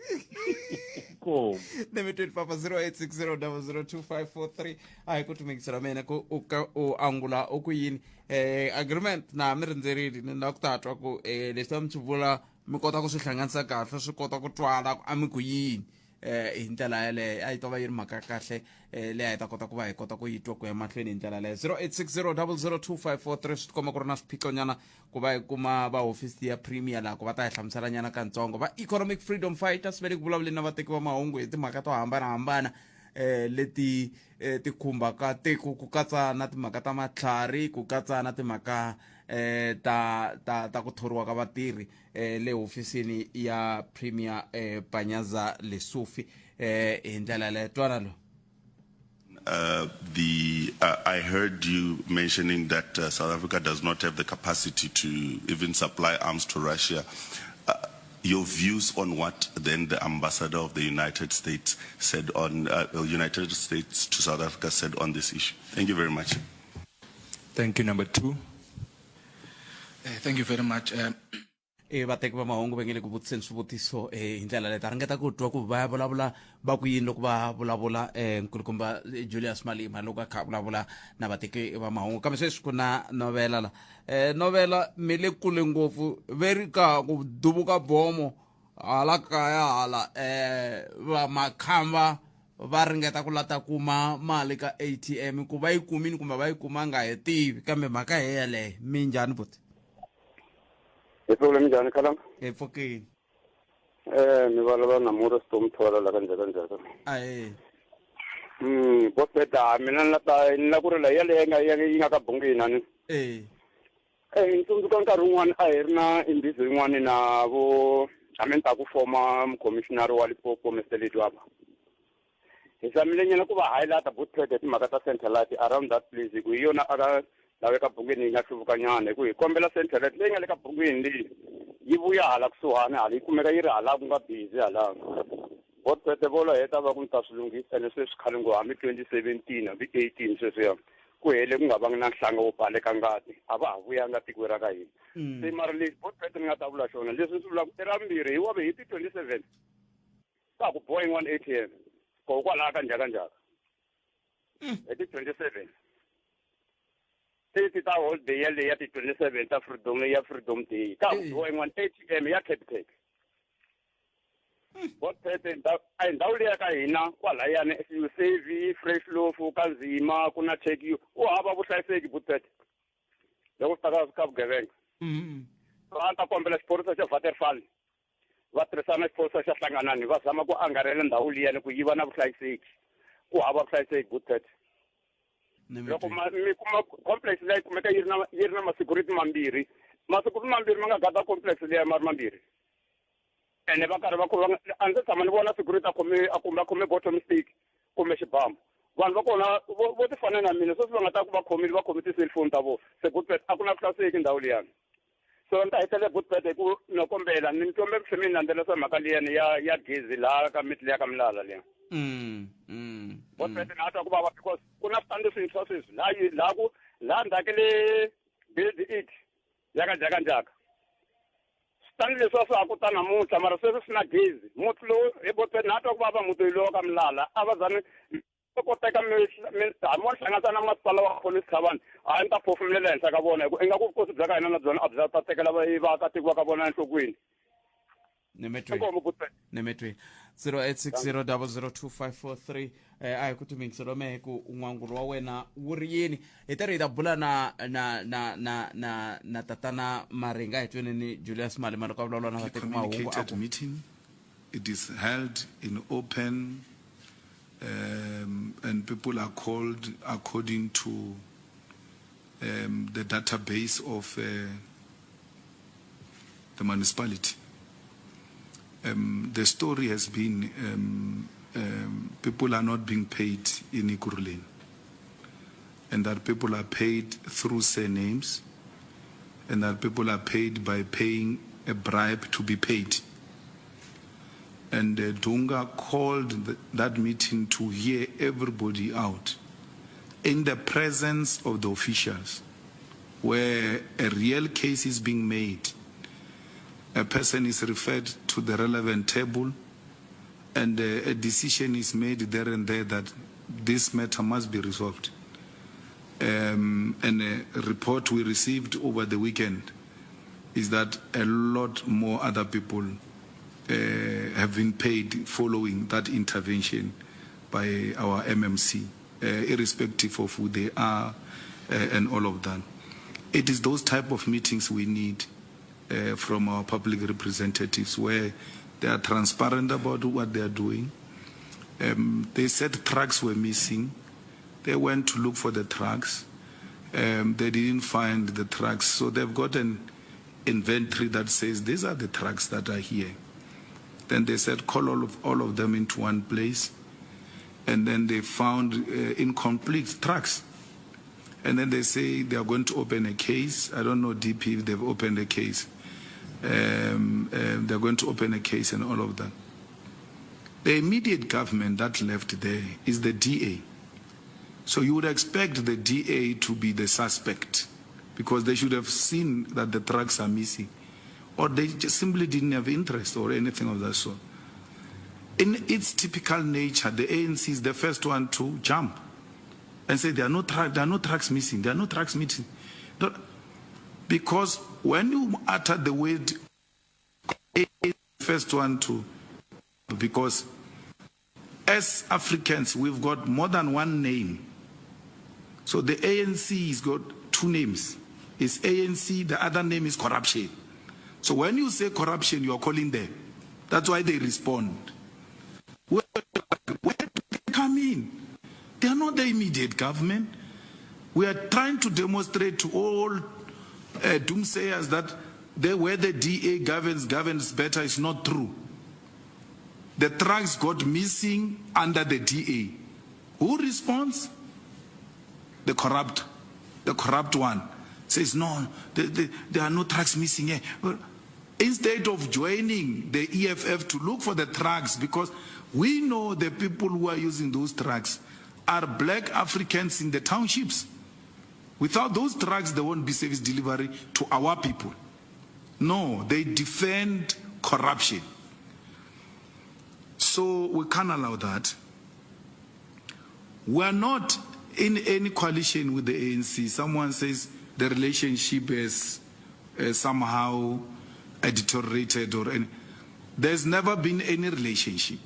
ko na mitweni papa 0860 002543 a hi ku tumekisela mina ku u ka u angula u ku yini eh agreement na mi rindzerile ni lava ku ta twa ku eh leswi a mi swi vula mi kota ku swi hlanganisa kahle swi kota ku twala ku a mi ku yini eh hi ndlela yaleyo a yi ta va yi ri mhaka kahle eh leyi a hi ta kota ku va hi kota ku yi twa ku ya mahlweni hi ndlela leyo 0860002543 swi tikomba ku ri na swiphiqonyana ku va hi kuma va hofisi ya premier laha ku va ta hi hlamusela nyana kantsongo va economic freedom fighters va le ku vulavuleni na vateki va mahungu hi timhaka to hambanahambana eh leti eh, ti khumbaka tiko ku katsa na timhaka ta matlhari ku katsa na timhaka eh ta ta ta ku thoriwa ka vatirhi eh le hofisini ya premier eh Panyaza Lesufi eh hi ndlela yaleyo twana lo Uh, the uh, I heard you mentioning that uh, South Africa does not have the capacity to even supply arms to Russia. Uh, your views on what then the ambassador of the United States said on uh, United States to South Africa said on this issue. Thank you very much. Thank you. Number two. Uh, thank you very much. E vateki va mahungu va nge le ku vutiseni swivutiso eh, hi ndlela leyi ta ringeta ku twa ku va ya vulavula va ku yini loko va vulavula um nkulukumba Julius Malema loko a kha a vulavula na vateki va mahungu kambe sweswi ku na novela la um novela mi le kule ngopfu ve ri ka ku duvuka bomo hala kaya hala um va makhamba va ringeta ku lata kuma mali ka ATM ku va yi kumini kumbe va yi kumanga hi tivi kambe mhaka hi yeleyo minjhani buti hi pfukile minjhani khalanga hi pfukile eh mi vulavula na Mura Storm Thola la ka ndzhaka ndzhaka ahe bobeda mina ni la ta ni la ku ri la yaleyo yi nga yi nga ka bungina ni eh eh ni tsundzuka nkarhi wun'wana a hi ri na imbizo yin'wana na vo a mi ni ta ku foma mukhomishinari wa Limpopo Mr Ledwaba hi zamile nyana ku va highlight bootpad hi timhaka ta satellite around that place hi ku hi yona aka laha le ka bungeni yi nga hluvuka nyana hi ku hi kombela satellite leyi nga le ka bungeni leyi yi vuya hala kusuhani hala yi kumeka yi ri hala ku nga busy hala bootpad vo lo heta va ku ni ta swi lunghisa ene sweswi khale ngo hambi 2017 hambi 18 sweswiya ku hele ku nga vangi na nhlanga wo baleka ngati a va ha vuyanga tikweni ra ka hina mm. se mara lexi bootpad ni nga ta vula xona leswi swi vulaka i ra vumbirhi hi wave hi ti 27 ka ha ku boha yin'wana ATM koho kwalaya ka njhakanjhaka mm. hi ti 27 ti ta holiday yaleyi ya ti 27 ta freedom ya freedom day ka ha ku boha yin'wana ATM ya Capitec botete mm. a hi ndhawu leya ka hina kwalayani save fresh loaf ka nzima ku na check ku hava vuhlayiseki botete loko swi ta ka ka vugevenga mm. va ta kombela xiphorisa xa Waterfall va tirhisana xiphorisa xa hlanganani va zama ku angarhela ndhawu liyani ku yi va na vuhlayiseki ku hava vuhlayiseki good pet loko mi kuma complex leyi kumeka yi ri na yi ri na ma-security mambirhi ma-security mambirhi ma nga gada complex liya ma ri mambirhi ene va karhi va a ndzi tshama ni vona security a khome a kumbe a khome bottom stick kumbe xibamu vanhu va kona vo ti fana na mina sweswi va nga ta ku va khomile va khome ti-cellphone ta vona se good pet a ku na vuhlayiseki ndhawu liyani so ni ta hetelela good hi ku no kombela ni kombe mi tlhe mi landzelerisa mhaka liyani ya ya gezi laha ka miti liya ka milala liya mm, mm, bot mm. na twa ku vava because ku na switandi swintshwa sweswi laha laha ku laha ndzhaku le build it ya ka njhakanjhaka Tanihileswi a swa ha ku ta namuntlha mara sweswi swi na gezi. Muti lowu hi botweni na twa ku vava muti lowa ka Mlala a va zami ko teka mi mi hambi mo hlanganisa na masipala wa Police Thabane hayi ni ta phofumulela ehenhla ka vona hi ku ingaku vukosi bya ka hina na byona a byi ta tekela vaakatiko va ka vona enhlokweni. Nemetweni. Inkomu botweni. Nemetweni. 0860002543 eh, a hi ku timingiselo mehe ku n'wangulo wa wena wu ri yini hi ta ri hi ta bula na na na na na na tatana maringa hi tweneni julius malema loko a vulavula na vateki mahungu a communicated ku meeting. It is held in open um, and people are called according to um, the database of uh, the municipality. Um, the story has been um, um, people are not being paid in Ekurhuleni and that people are paid through surnames and that people are paid by paying a bribe to be paid. And uh, Dunga called the, that meeting to hear everybody out in the presence of the officials where a real case is being made. A person is referred to the relevant table and uh, a decision is made there and there that this matter must be resolved. Um, and a report we received over the weekend is that a lot more other people uh, have been paid following that intervention by our MMC, uh, irrespective of who they are uh, and all of that. It is those type of meetings we need uh, from our public representatives where they are transparent about what they are doing. Um, they said trucks were missing. They went to look for the trucks. Um, they didn't find the trucks. So they've got an inventory that says these are the trucks that are here. Then they said call all of, all of them into one place. And then they found uh, incomplete trucks. And then they say they are going to open a case. I don't know DP if they've opened a case. Um, um, they're going to open a case and all of that. The immediate government that left there is the DA. So you would expect the DA to be the suspect because they should have seen that the trucks are missing or they just simply didn't have interest or anything of that sort. In its typical nature, the ANC is the first one to jump and say there are no, tra- there are no trucks missing, there are no trucks missing. Because when you utter the word first one to because as Africans we've got more than one name. So the ANC has got two names. It's ANC, the other name is corruption. So when you say corruption, you are calling them. That's why they respond. Where, where do they come in? They are not the immediate government. We are trying to demonstrate to all uh, doomsayers that they, where the DA governs, governs better is not true. The trucks got missing under the DA. Who responds? The corrupt, the corrupt one says, no, the, the, there are no trucks missing here. But instead of joining the EFF to look for the trucks, because we know the people who are using those trucks are black Africans in the townships. Without those trucks, there won't be service delivery to our people. No, they defend corruption. So we can't allow that. We are not in any coalition with the ANC. Someone says the relationship is uh, somehow deteriorated or any. There's never been any relationship.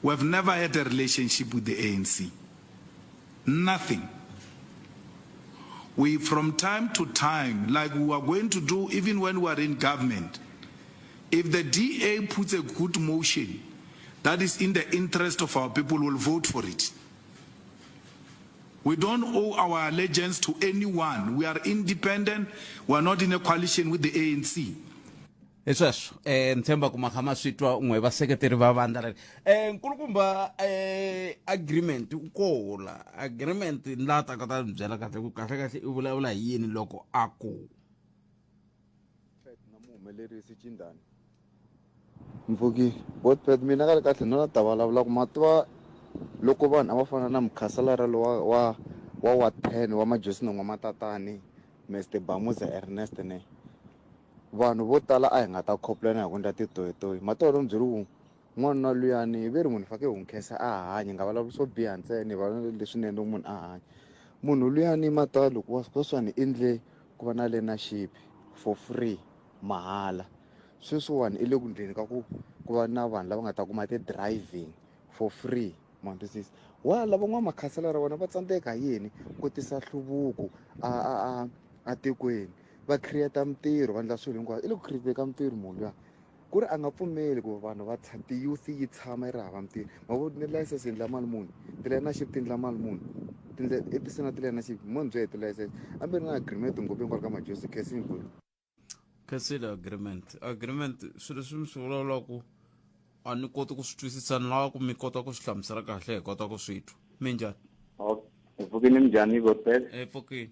We've never had a relationship with the ANC. Nothing. We, from time to time, like we are going to do even when we are in government, if the DA puts a good motion that is in the interest of our people, we'll vote for it. We don't owe our allegiance to anyone. We are independent. We are not in a coalition with the ANC. hi sweswo um ni tshemba ku makha ma swi twa n'we vaseketeri va vandla leri um nkulukumba um agreement u kola agreement ni laha ta kota ni byela kahle ku kahle kahle i vulavula hi yini loko a ku na muhumelerisi Chindani Mpfhuki Botpet mina kahle kahle no la ta vulavula ku ma tiva loko vanhu a va fana na mukhanselara lowa wa wa wa 10 wa Majosi N'wamatatani Mr Bamuza Ernest ne. Vanhu vo tala a hi nga ta khopulana hi ku endla titoyitoyi. Matolo ni byeri ku n'wanuna luyani ve ri munhu faneke hi n'wi khensa a ha hanya, hi nga vulavuli swo biha ntsena hi vulavula leswinene loko munhu a hanya. Munhu luyani matalo wa sweswiwani i endle ku va na learnership for free mahala. Sweswiwani i le ku endleni ka ku ku va na vanhu lava nga ta kuma ti-driving for free ma twisisa. Why lava n'wamakhanselara vona va tsandzeka hi yini ku tisa nhluvuko a a a atikweni va create mintirho va endla swilo hinkwaswo i le ku create ka mintirho munhu luya ku ri a nga pfumeli ku vanhu va ti-youth yi tshama yi ri hava mintirho ma vo ni license yi endla mali muni ti-learnership ti endla mali muni tindlela i tise na ti-learnership mo ni byela hi ti-license a mi ri na agreement ngopfu hinkwalo ka majozi khensini bulu Khensile agreement agreement swilo leswi mi swi vulavulaka a ni koti ku swi twisisa ni lava ku mi kota ku swi hlamusela kahle hi kota ku swi twa minjhani hi pfukini minjhani gospel hi pfukini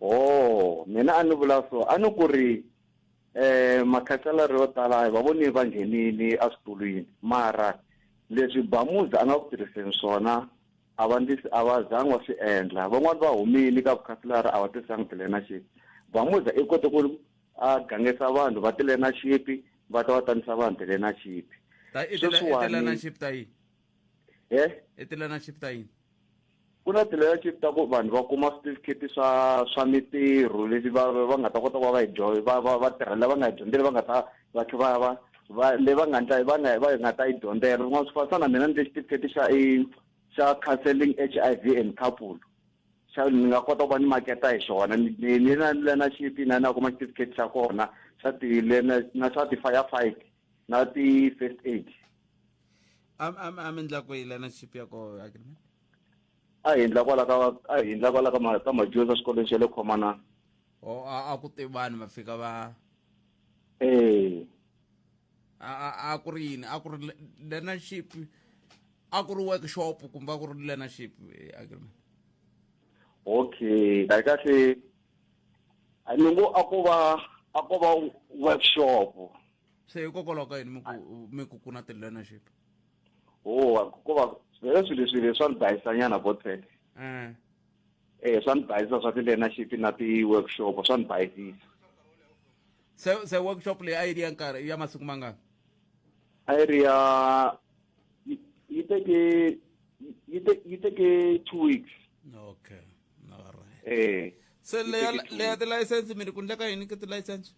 oh mina a ni vula so a ni ku ri eh makhanselara yo tala hi va voni va nghenile eswitulwini mara leswi bamuzi a nga ku tirhiseni swona a va ndzi a va zangi va swi endla van'wani va humile ka vukhanselara a va tisangi ti-learnership bamuza i kote ku a gangisa vanhu va ti-learnership va ta va tandisa vanhu ti-learnership ti-learnership ta yini e i ti-learnership ta yini ku na ti-learnership ta ku vanhu va kuma switifikheti swa swa mitirho leswi va va nga ta kota ku va va yi va va va tirha va nga yi dyondzeli va nga ta va tlhe va va va le va nga ndla va nga va nga ta yi dyondzela swin'wana swi fana na mina ni le xitifiketi xa i xa counseling H_I_V and couple xa ni nga kota ku va ni maketa hi xona ni ni na learnership na na kuma xitifiketi xa kona xa ti na xa ti-fire fight na ti-first aid a a mi endla ku yi learnership ya koho agreement a hi endla kwala ka a hi endla kwala ka ma ka majozi xikolweni xa le khomanana o a a ku te vanhu va fika va eh a a a ku ri yini a ku ri learnership a ku ri workshop kumbe a ku ri learnership eh, agreement okay kahle kahle ni ngo a ko va a ko va workshop se hikokwalaho ka yini mi ku mi ku ku na ti-learnership o ko va swilo leswi leswi swa ni bayisanyana botete eh swa ni bayisisa swa ti-learnership na ti-workshop swa ni bayisisa se se workshop leyi a yi ri ya nkarhi ya masiku mangani a yi ri ya yi teke yi yi teke two weeks okay alright eh se leya leya tilayisense mi ri ku ndleka yini ka tilayisense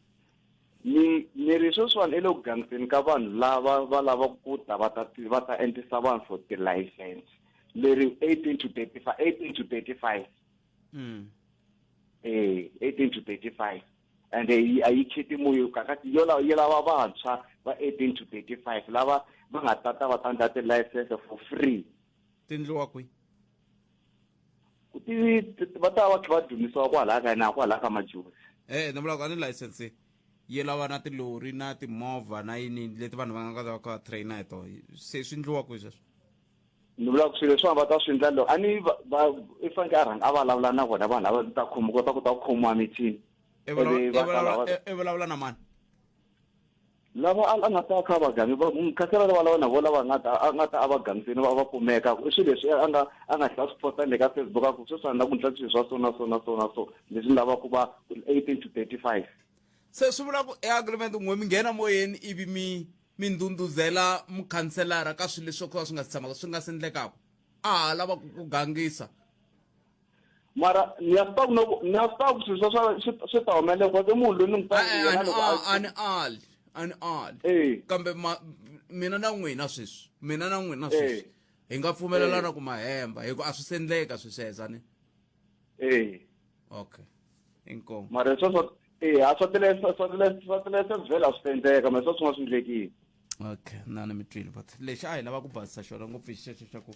ni ni ri sweswiwani i le ku gangiseni ka vanhu lava va lavaka ku ta va ta va ta endlisa vanhu for tilayisense leri 18 to 35 18 to 35 mm. eh 18 to 35 and a yi kheti moyo kakati yo yi lava vantshwa va 18 to 35 lava va nga tata va ta endla tilayisense for free ti endliwa kwihi ti va ta va kha va dyondzisiwa kwalaya ka na kwalaya ka majozi eh ni vula ku a ni license yi lava na tilori na timovha na yini leti vanhu va nga kota va kha va traina hi tona se swi endliwa kwihi sweswo ni vula ku swilo leswiwani va ta swi endla loko a ni va i fanekele a rhanga a vulavula na vona vanhu lava ta khomi kota ku ta ku khomiwa mithini i vulavula na mani lava a nga ta kha va gangi va khansela lava lava na vona lava nga ta a nga ta a va gangiseni va va kumeka i swilo leswi a nga a nga tlhela swi posta le ka Facebook a ku sweswi a ni lava ku endla swilo swa so na so na so na so leswi ni lavaka ku va 18 to 35 se swi vula ku e agreement n'we mi nghena moyeni ivi mi mi ndhundhuzela mukhanselara ka swilo leswi swo ka swi nga si tshamaka swi nga si endlekaka a ha lava ku ku gangisa mara ni ya swi tiva ku no ni ya swi tiva ku swilo swa swi swi ta humelela because i munhu loyi ni n'wi tivaka E-e, a yena ni loko a a ni ali a ni ali Eh. kambe ma mina na n'wina sweswi mina na n'wina sweswi hi nga pfumelelana ku mahemba hi ku a swi se endleka swi sweswo a ni Eh. okay inkomu mara sweswo eh a swa tile swa tile swa tile vhela swi endleka mara sweswo swi nga swi endlekile okay na ni mi twile but lexi a hi lava ku basisa xona ngopfu hi xexo xa ku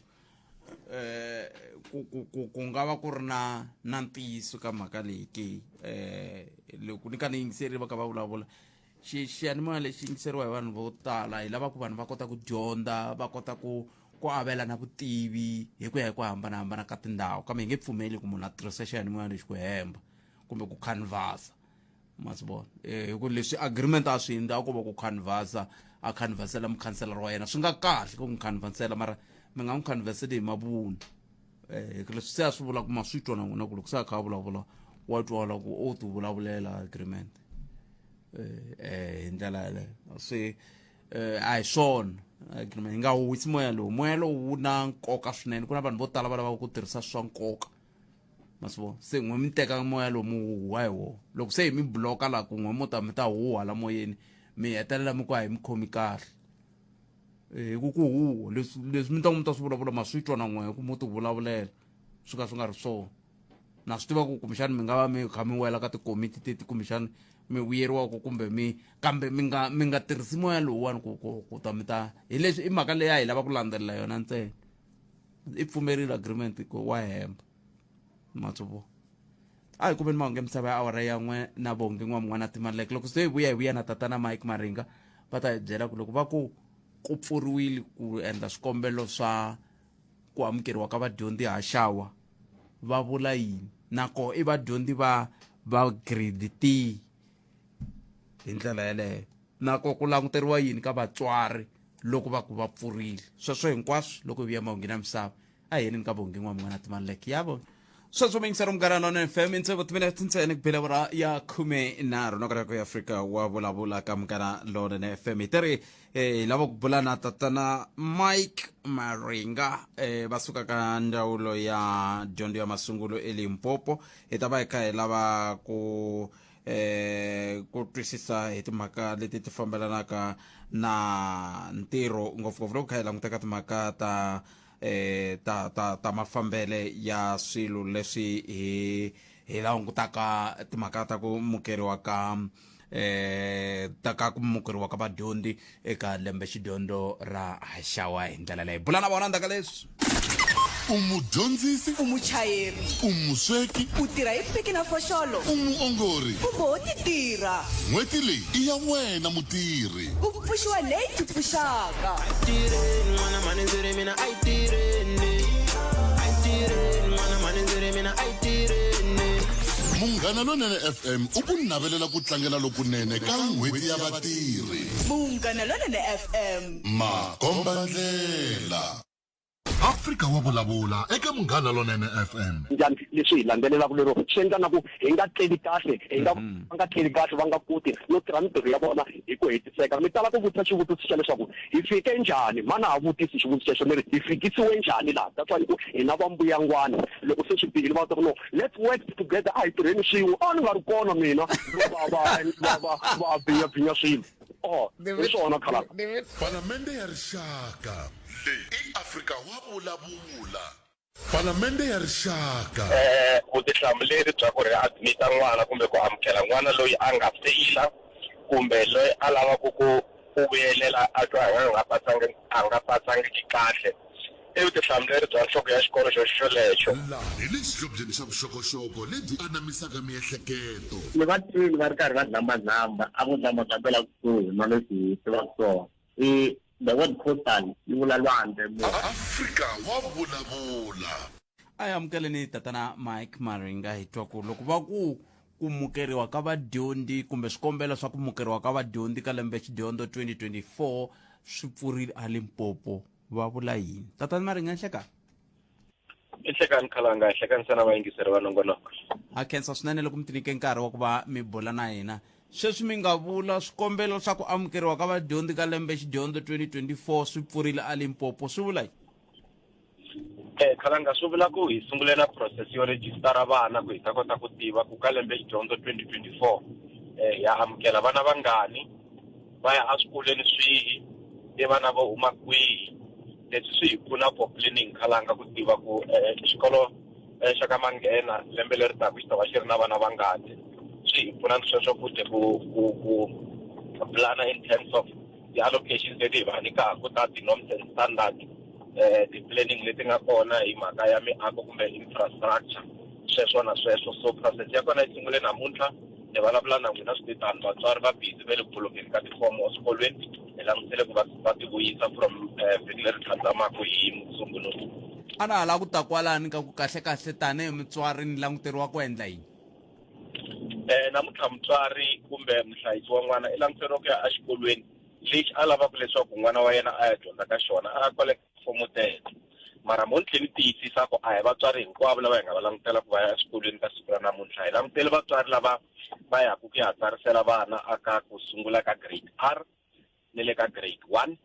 eh ku ku ku ku nga va ku ri na na ntiyiso ka mhaka leyi ke eh loko ni ka ni yingiserile va ka va vulavula xi xiyanimoya lexi yingiseriwa hi vanhu vo tala hi lava ku vanhu va kota ku dyondza va kota ku ku avelana vutivi hi ku ya hi ku hambanahambana ka tindhawu kambe hi nge pfumeli ku munhu a tirhisa xiyanimoya lexi ku hemba kumbe ku canvasa ma swi vona eh, hi ku leswi agreement a swi endla ko va ku canvasa a canvasela mukhanselara wa yena swi nga kahle ku n'wi canvasela mara mi nga n'wi canvaseli hi mavunwa eh, hi ku leswi se a swi vula ku ma swi twa na n'wina ku loko se a kha a vulavula wa twala ku o ti vulavulela agreement eh hi ndlela yaleyo swi eh, a hi swona agreement hi nga huwisi moya lowu moya lowu wu na nkoka swinene ku na vanhu vo tala va lavaka ku tirhisa swa nkoka ma swi vona se n'we mi teka moya lowu mi wu huwa hi wona loko se hi mi bloka laha ku n'we mo ta mi ta huwa la moyeni mi hetelela mi ku a hi mi khomi kahle hi ku ku huwa leswi leswi mi ta mi ta swi vulavula ma swi twa na n'we ku mo ti vulavulela swi ka swi nga ri swona na swi tiva ku kumbexani mi nga va mi kha mi wela ka tikomiti teti kumbexani mi vuyeriwaka kumbe mi kambe mi nga mi nga tirhisi moya lowuwani ku ku ku ta mi ta hi leswi i mhaka leyi a hi lava ku landzelela yona ntsena i pfumerile agreement ku wa hemba matsuvo a hi kumeni mahungu ya misava ya awara ya n'we na vongi n'wamun'wana timaleke loko se hi vuya hi vuya na tatana mike maringa va ta hi byela ku loko va ku ku pfuriwile ku endla swikombelo swa ku amukeriwa ka vadyondzi haxawa va vula yini nako i vadyondzi va va grade tihi hi ndlela yeleyo nako ku languteriwa yini ka vatswari loko va ku va pfurile sweswo hinkwaswo loko hi vuya mahungini ya misava a hi yeneni ka vongi n'wamun'wana timaleke ya vona sweswo mingisero munghana lona fm intsevo timinete ntsena ku bela awara ya 13 nokota ya afrika wa vulavula ka munghana lonene fm hi teri eh, hi lava ku bula na tatana mike maringa eh, va suka ka ndzawulo ya dyondzo ya masungulo elimpopo hi ta va hi kha hi lava ku eh ku twisisa hi timhaka leti ti fambelanaka na ntirho ngopfungopfu loko kha hi languta ka timhaka ta eh ta ta ta mafambele ya swilo leswi hi hi langutaka timhaka ta ku mukeriwa ka eh ta ka ku mukeriwa ka vadyondzi eka lembe xidyondzo ra haxawa hi ndlela leyi bula na vona ndzhaku ka leswi U mudyondzisi, U muchayeri, u musweki, u tirha hi piki na foxolo, u muongori. kumbe ho ti tirha. N'hweti leyi i ya wena mutirhi. Ku pfuxiwa leyi ti pfuxaka. Tirheni n'wana mhani ndzi ri mina a yi tirheni a yi tirheni n'wana mhani ndzi ri mina a yi tirheni Munghana Lonene FM u ku navelela ku tlangela lokunene ka N'hweti ya Vatirhi. Munghana Lonene FM. Makombandlela. Afrika wa vulavula eka Munghana Lonene FM. Njhani leswi hi landzelelaka lero swi endla na ku hi nga tleli kahle hi nga va nga tleli kahle va nga koti no tirha mintirho ya vona hi ku hetiseka mi tala ku vutisa xivutiso xa leswaku hi fike njhani mhani a ha vutisi xivutiso xexo ni ri hi fikisiwe njhani laha that's why ni ku hina va mbuyangwana loko se swi bihile va ta ku no let's work together a hi tirheni swin'we a ni nga ri kona mina va va va va va bvinyabvinya swilo oh hi swona khalanga Palamende ya Rixaka. Leyi i Afrika wa vulavula. Palamende ya Rixaka. Vutihlamuleri bya ku readmit-a n'wana kumbe ku amukela n'wana loyi a nga feyila kumbe loyi a lavaka ku ku vuyelela a twa a nga pasangi a nga pasangiki kahle i vutihlamuleri bya nhloko ya xikolo xo xolexo. Laha hi le xihlobyeni xa vuxokoxoko lebyi anamisaka miehleketo. Ni va twile va ri karhi va zambazamba, a vo zambazambela kusuhi na leswi hi tivaka swona. I the word coastal yi vula lwandle. Afrika wa vulavula. A hi amukeleni tatana Mike Maringa hi twa ku loko va ku ku mukeriwa ka vadyondzi kumbe swikombelo swa ku mukeriwa ka vadyondzi ka lembe xidyondzo 2024 swi pfurile a Limpopo va vula yini tatana Maringa nhlekani I nhlekani khalanga hi hlekanisa na vayingiseri va nongonoko ha khensa swinene loko mi tinike nkarhi wa ku va mi bula na hina sweswi mi nga vula swikombelo swa ku amukeriwa ka vadyondzi ka lembe xidyondzo 2024 swi pfurile a Limpopo swi vula yini Eh, khalanga swi vula ku hi sungule na process yo rejistara vana ku hi ta kota ku tiva ku ka lembe xidyondzo 2024 eh, ya amukela vana vangani va ya eswikolweni swihi i vana vo huma kwihi leswi swi hi pfuna for planning khalanga ku tiva ku eh, xikolo eh, xa ka manghena lembe leri taka xi ta va xi ri na vana vangani swi hi pfuna sweswo futhi ku ku ku plana in terms of ti-allocations leti hi va nyikaka ta ti-norms and standard eh ti-planning leti nga kona hi mhaka ya miako kumbe infrastructure sweswo na sweswo so process ya kona yi sungule namuntlha ni vulavula na n'wina switetano vatswari va busy va le ku bulokeni ka tifomo eswikolweni hi langutele ku va va ti vuyisa from eh, vhiki leri tlhandlamaka hi Musumbhunuku a na ha lava ku ta kwalani ka ku kahle-kahle tanihi mutswari ni languteriwa ku endla yini eh namuntlha mutswari kumbe muhlayisi wa n'wana i languteriwa ku ya exikolweni lexi a lavaka leswaku n'wana wa yena a ya dyondza ka xona a ya koleka tifomo teto. Mara mo ni tlhe ni tiyisisa ku a hi vatswari hinkwavo lava hi nga va langutela ku va ya eswikolweni ka siku ra namuntlha. Hi langutele vatswari lava va yaku ku ya tsarisela vana aka ku sungula ka grade R ni le ka grade 1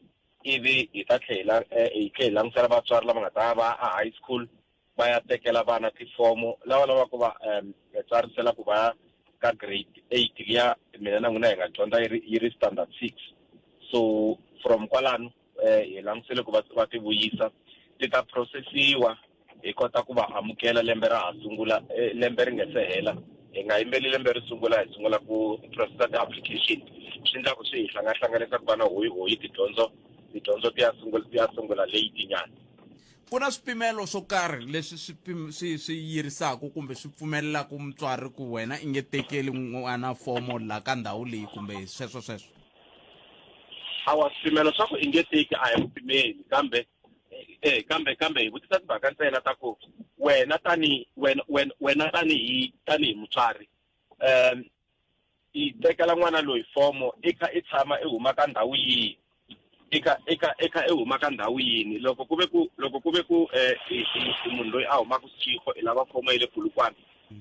ivi hi ta tlhela hi tlhela hi langutisela vatswari lava nga ta va a high school va ya tekela vana tifomo lava lavaka va um tsarisela ku va ka grade 8 liya mina na n'wina hi nga dyondza yi ri yi ri standard 6 so from kwalano eh hi langutisele ku va va ti vuyisa ti ta processiwa hi kota ku va amukela lembe ra ha sungula eh, lembe ri nga se hela hi nga yimbeli lembe ri sungula hi sungula ku processa ti-application swi endla ku swi hi hlangahlanganisa ku va na hoyi hoyi tidyondzo tidyondzo ti ya sungula ti ya sungula late nyana ku na swipimelo swo karhi leswi swi swi swi yirisaka kumbe swi pfumelelaka mutswari ku wena i nge tekeli n'wana fomo la ka ndhawu leyi kumbe sweswo sweswo awa swipimelo swa ku i nge teki a hi ku pimeli kambe eh kambe kambe hi vutisa timhaka ntsena ta ku wena tani wena wena wena tanihi tanihi mutswari um i tekela n'wana loyi fomo i kha i tshama i huma ka ndhawu yihi i kha i kha i kha i huma ka ndhawu yini loko ku ve ku loko ku ve ku eh i munhu loyi a humaka Seshego i lava fomo ya le Polokwane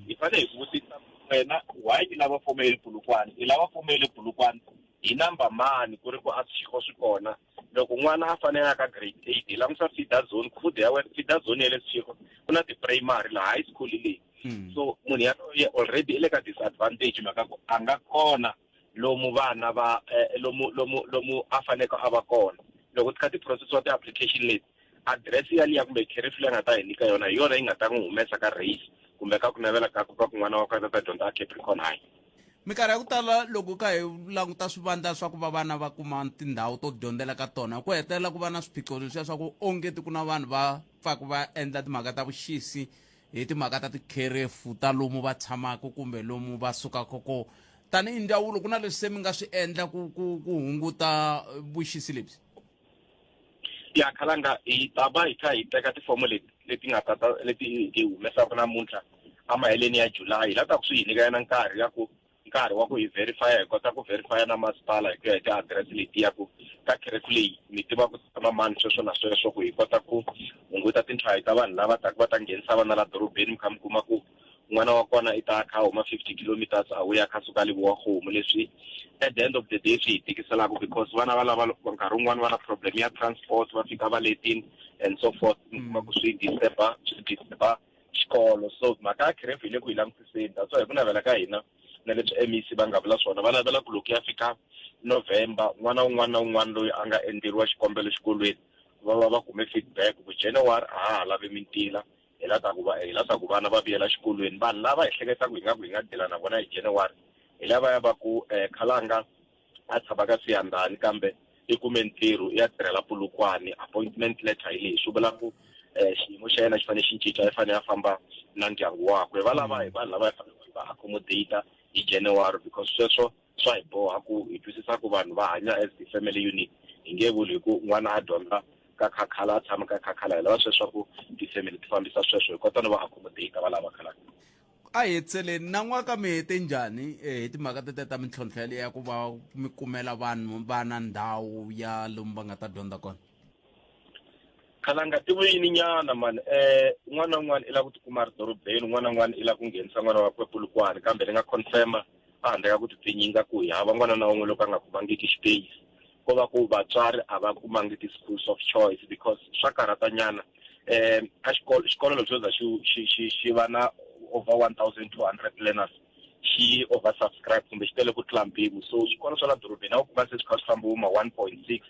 hi fanele hi ku vutisa wena why i lava fomo ya le Polokwane i lava fomo ya le Polokwane hi number mani ku ri ku a Seshego swi kona loko n'wana a fanele a ka grade 8 hi langusa feeder zone ku fude ya wena feeder zone ya le Seshego ku na ti-primary la high school leyi so munhu yaloye already i le ka disadvantage mhaka ku a nga kona lomu vana va eh, lomu lomu lomu a faneke a va kona loko ti kha ti processiwa ti-application leti address yaliya kumbe kherefu leyi a nga ta hi nyika yona hi yona yi nga ta n'wi humesa ka race kumbe ka ku navela ka ku ka ku n'wana wa ka ta dyondza a Capricorn High Minkarhi ya ku tala loko ka hi languta swivandla swa ku va vana va kuma tindhawu to dyondzela ka tona ku hetelela ku va na swiphiqo leswiya swa ku ongeti ku na vanhu va pfaka va endla timhaka ta vuxisi hi timhaka ta tikherefu ta lomu va tshamaka kumbe lomu va sukaka kona tanihi ndzawulo ku na leswi se mi nga swi endla ku ku ku hunguta vuxisi lebyi ya khalanga hi ta va hi kha hi teka tifomo leti leti nga tata leti hi ti humesaka namuntlha emaheleni ya July hi la ta ku swi hi nyika yena nkarhi ya ku nkarhi wa ku hi verify hi kota ku verify na masipala hi ku ya hi ti-address leti ya ku ka kherefu leyi mi tiva ku tshama mani sweswo na sweswo ku hi kota ku hunguta tintlhayi ta vanhu lava taka va ta nghenisa vana la dorobeni mi kha mi kuma ku n'wana wa kona i ta a kha a huma 50 kilometers away a kha suka Lebowakgomo leswi at the end of the day swi hi tikiselaka because vana va lava nkarhi wun'wani va na problem ya transport va fika va letini and so forth mi kuma ku swi disturba swi disturba xikolo so mhaka ya kherefu hi le ku yi langutiseni that's why hi ku navela ka hina na leswi MEC va nga vula swona va navela ku loko ya fika November n'wana wun'wana na wun'wana loyi a nga endleriwa xikombelo xikolweni va va va kume feedback ku January a ha ha lavi mintila hi la ta ku va hi la ta ku vana va vuyela xikolweni vanhu lava hi hleketaka hi nga ku hi nga dila na vona hi January hi lavaya va ku eh, khalanga a tshama ka Siyandhani kambe i kume ntirho i ya tirhela Polokwane appointment letter hi leyi swi vula ku eh, xiyimo xa yena xi fanele xi cinca i fanele a famba na ndyangu wakwe va lava hi vanhu lava hi faneleke hi va accommodate hi January because sweswo swa hi boha ku hi twisisa ku vanhu va hanya as ti-family unit hi nge vuli hi ku n'wana a dyondza ka khakhala a tshama ka khakhala hi lava sweswo ku ti-family ti fambisa sweswo hi kota no va accommodate va lava khalaka a hi hetiseleni nan'waka mi hete njhani eh, hi timhaka tete ta mintlhontlho yaleyo ya ku va mi kumela vanhu vana ndhawu ya lomu va nga ta dyondza kona khalanga ti vuyini nyana mani eh un'wana na un'wana i lava ku tikuma a ri dorobeni un'wana na un'wana i lava ku nghenisa n'wana wakwe polokwane kambe ni nga confirma a handle ka ku tipfinyinga ku hi hava n'wana na un'we loko a nga kumangiki xipeyisi ko va ku vatswari a va kumangi ti-schools of choice because swa karhata nyana um a xikolo xikolo loko xo za xi xi xi xi va na over 1200 learners xi over subscribe kumbe xi tele ku tlula mpimo so swikolo swa la dorobeni a wu kuma se swi kha swi famba ma 1.6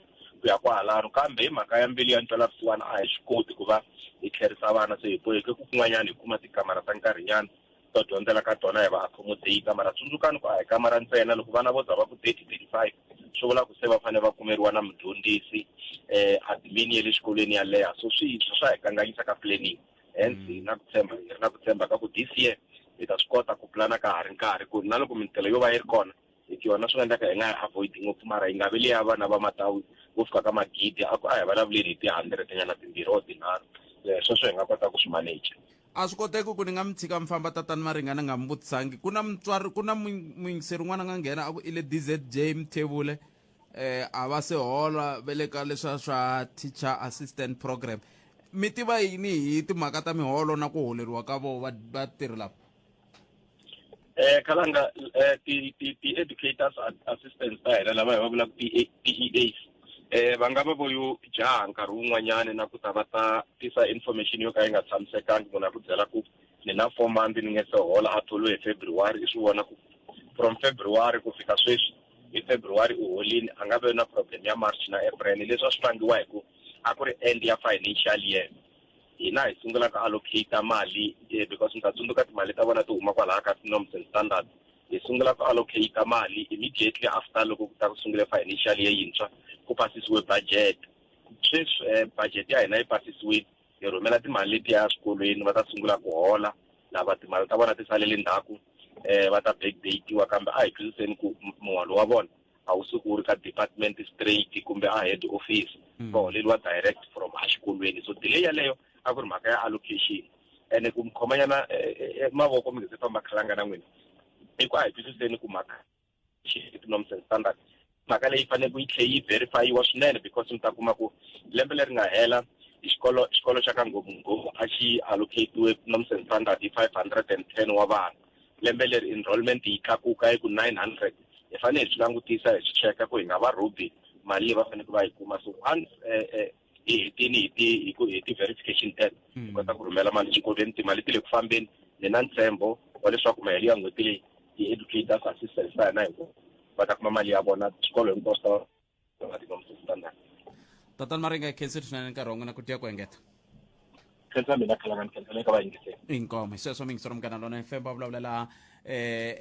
ku ya kwahalano kambe hi mhaka ya mbilu ya ntwelavusiwana a hi swi koti ku va hi tlherisa vana se hi boheke ku kun'wanyana hi kuma tikamara ta nkarhinyana to dyondzela ka tona hi va accommodate mara tsundzukani ku a hi kamara ntsena loko vana vo za va ku 30 35 swi vula ku se va fanele va kumeriwa na mudyondzisi eh admin ya le xikolweni ya leha so swi swa hi kanganyisa ka planning hence hi na ku tshemba hi ri na ku tshemba ka ku this year hi ta swi kota ku pulana ka ha ri nkarhi ku na loko mintela yo va yi ri kona hi yona swi nga endleka hi nga yi avoid ngopfu mara yi nga vi leya vana va matawu vo fika ka magidi a ku a hi vulavuleni hi ti-hundred nyana timbirhi or tinharhu sweswo hi nga kota ku swi manage a swi koteki ku ni nga mi tshika mi famba tatani maringa ni nga mi vutisangi ku na mutswari ku na muyingiseri un'wana a nga nghena a ku i le dzj mthevule eh a va se hola ve le ka leswa swa teacher assistant program Mi tiva yini hi timhaka ta miholo na ku holeriwa ka vo vatirhi lava? Khalanga, ti ti ti educators assistants ta hina lava hi va vulaka ti TEAs, va nga va vo yo jaha nkarhi wun'wanyani na ku ta va ta tisa information yo ka yi nga tshamisekangi. Munhu a ku byela ku ni na 4 months ni nge se hola, a tholiwe hi February, i swi vona ku from February ku fika sweswi hi February u holini, a nga vi na problem ya March na April. Leswi a swi vangiwa hi ku a ku ri end ya financial year, hina hi sungula ku allocate mali, because mi ta tsundzuka timali ta vona ti huma kwalaya ka norms and standards. Hi sungula ku allocate mali immediately after loko ku ta ku sungule financial year yintshwa, ku pasisiwe budget. Sweswi budget ya hina yi pasisiwile, hi rhumela timali letiya eswikolweni, va ta sungula ku hola. Lava timali ta vona ti salele ndzhaku, va ta backdatiwa, kambe a hi twisiseni ku muholo wa vona a wu suki wu ri ka department straight kumbe a head office, va holeriwa direct from exikolweni. So delay yaleyo a ku ri mhaka ya allocation. Ene ku mi khomanyana mavoko mi nge se famba, Khalanga, na n'wina, i ku a hi twisiseni ku mhaka ti-norms and standards, mhaka leyi fanele ku yi tlhe yi verifyiwa swinene, because mi ta kuma ku lembe leri nga hela xikolo xa ka Ngopfungopfu a xi allocatiwe norms and standard hi 510 wa vana. Lembe leri enrollment yi tlakuka yi ku 900. Hi fanele hi swi langutisa, hi swi cheka ku hi nga va rhobi mali leyi va faneleke va yi kuma. So once hi hetini hi ti hi ku hi ti-verification test, hi kota ku rhumela mali exikolweni. Timali ti le ku fambeni. Ni na ntshembo wa leswaku mahelo ya n'hweti leyi ti-educators assistants ta hina hinkwavo va ta kuma mali ya vona, swikolo hinkwaswo ta va ti-norms and standard. Tatana Maringa, hi khensile swinene nkarhi wa n'wina, ku tiya ku engeta. Khensa mina, Khalanga, ni khensa le ka vayingiseri. Inkomo. Hi sweswo, miyingisero Munghana Lona FM, va vulavulela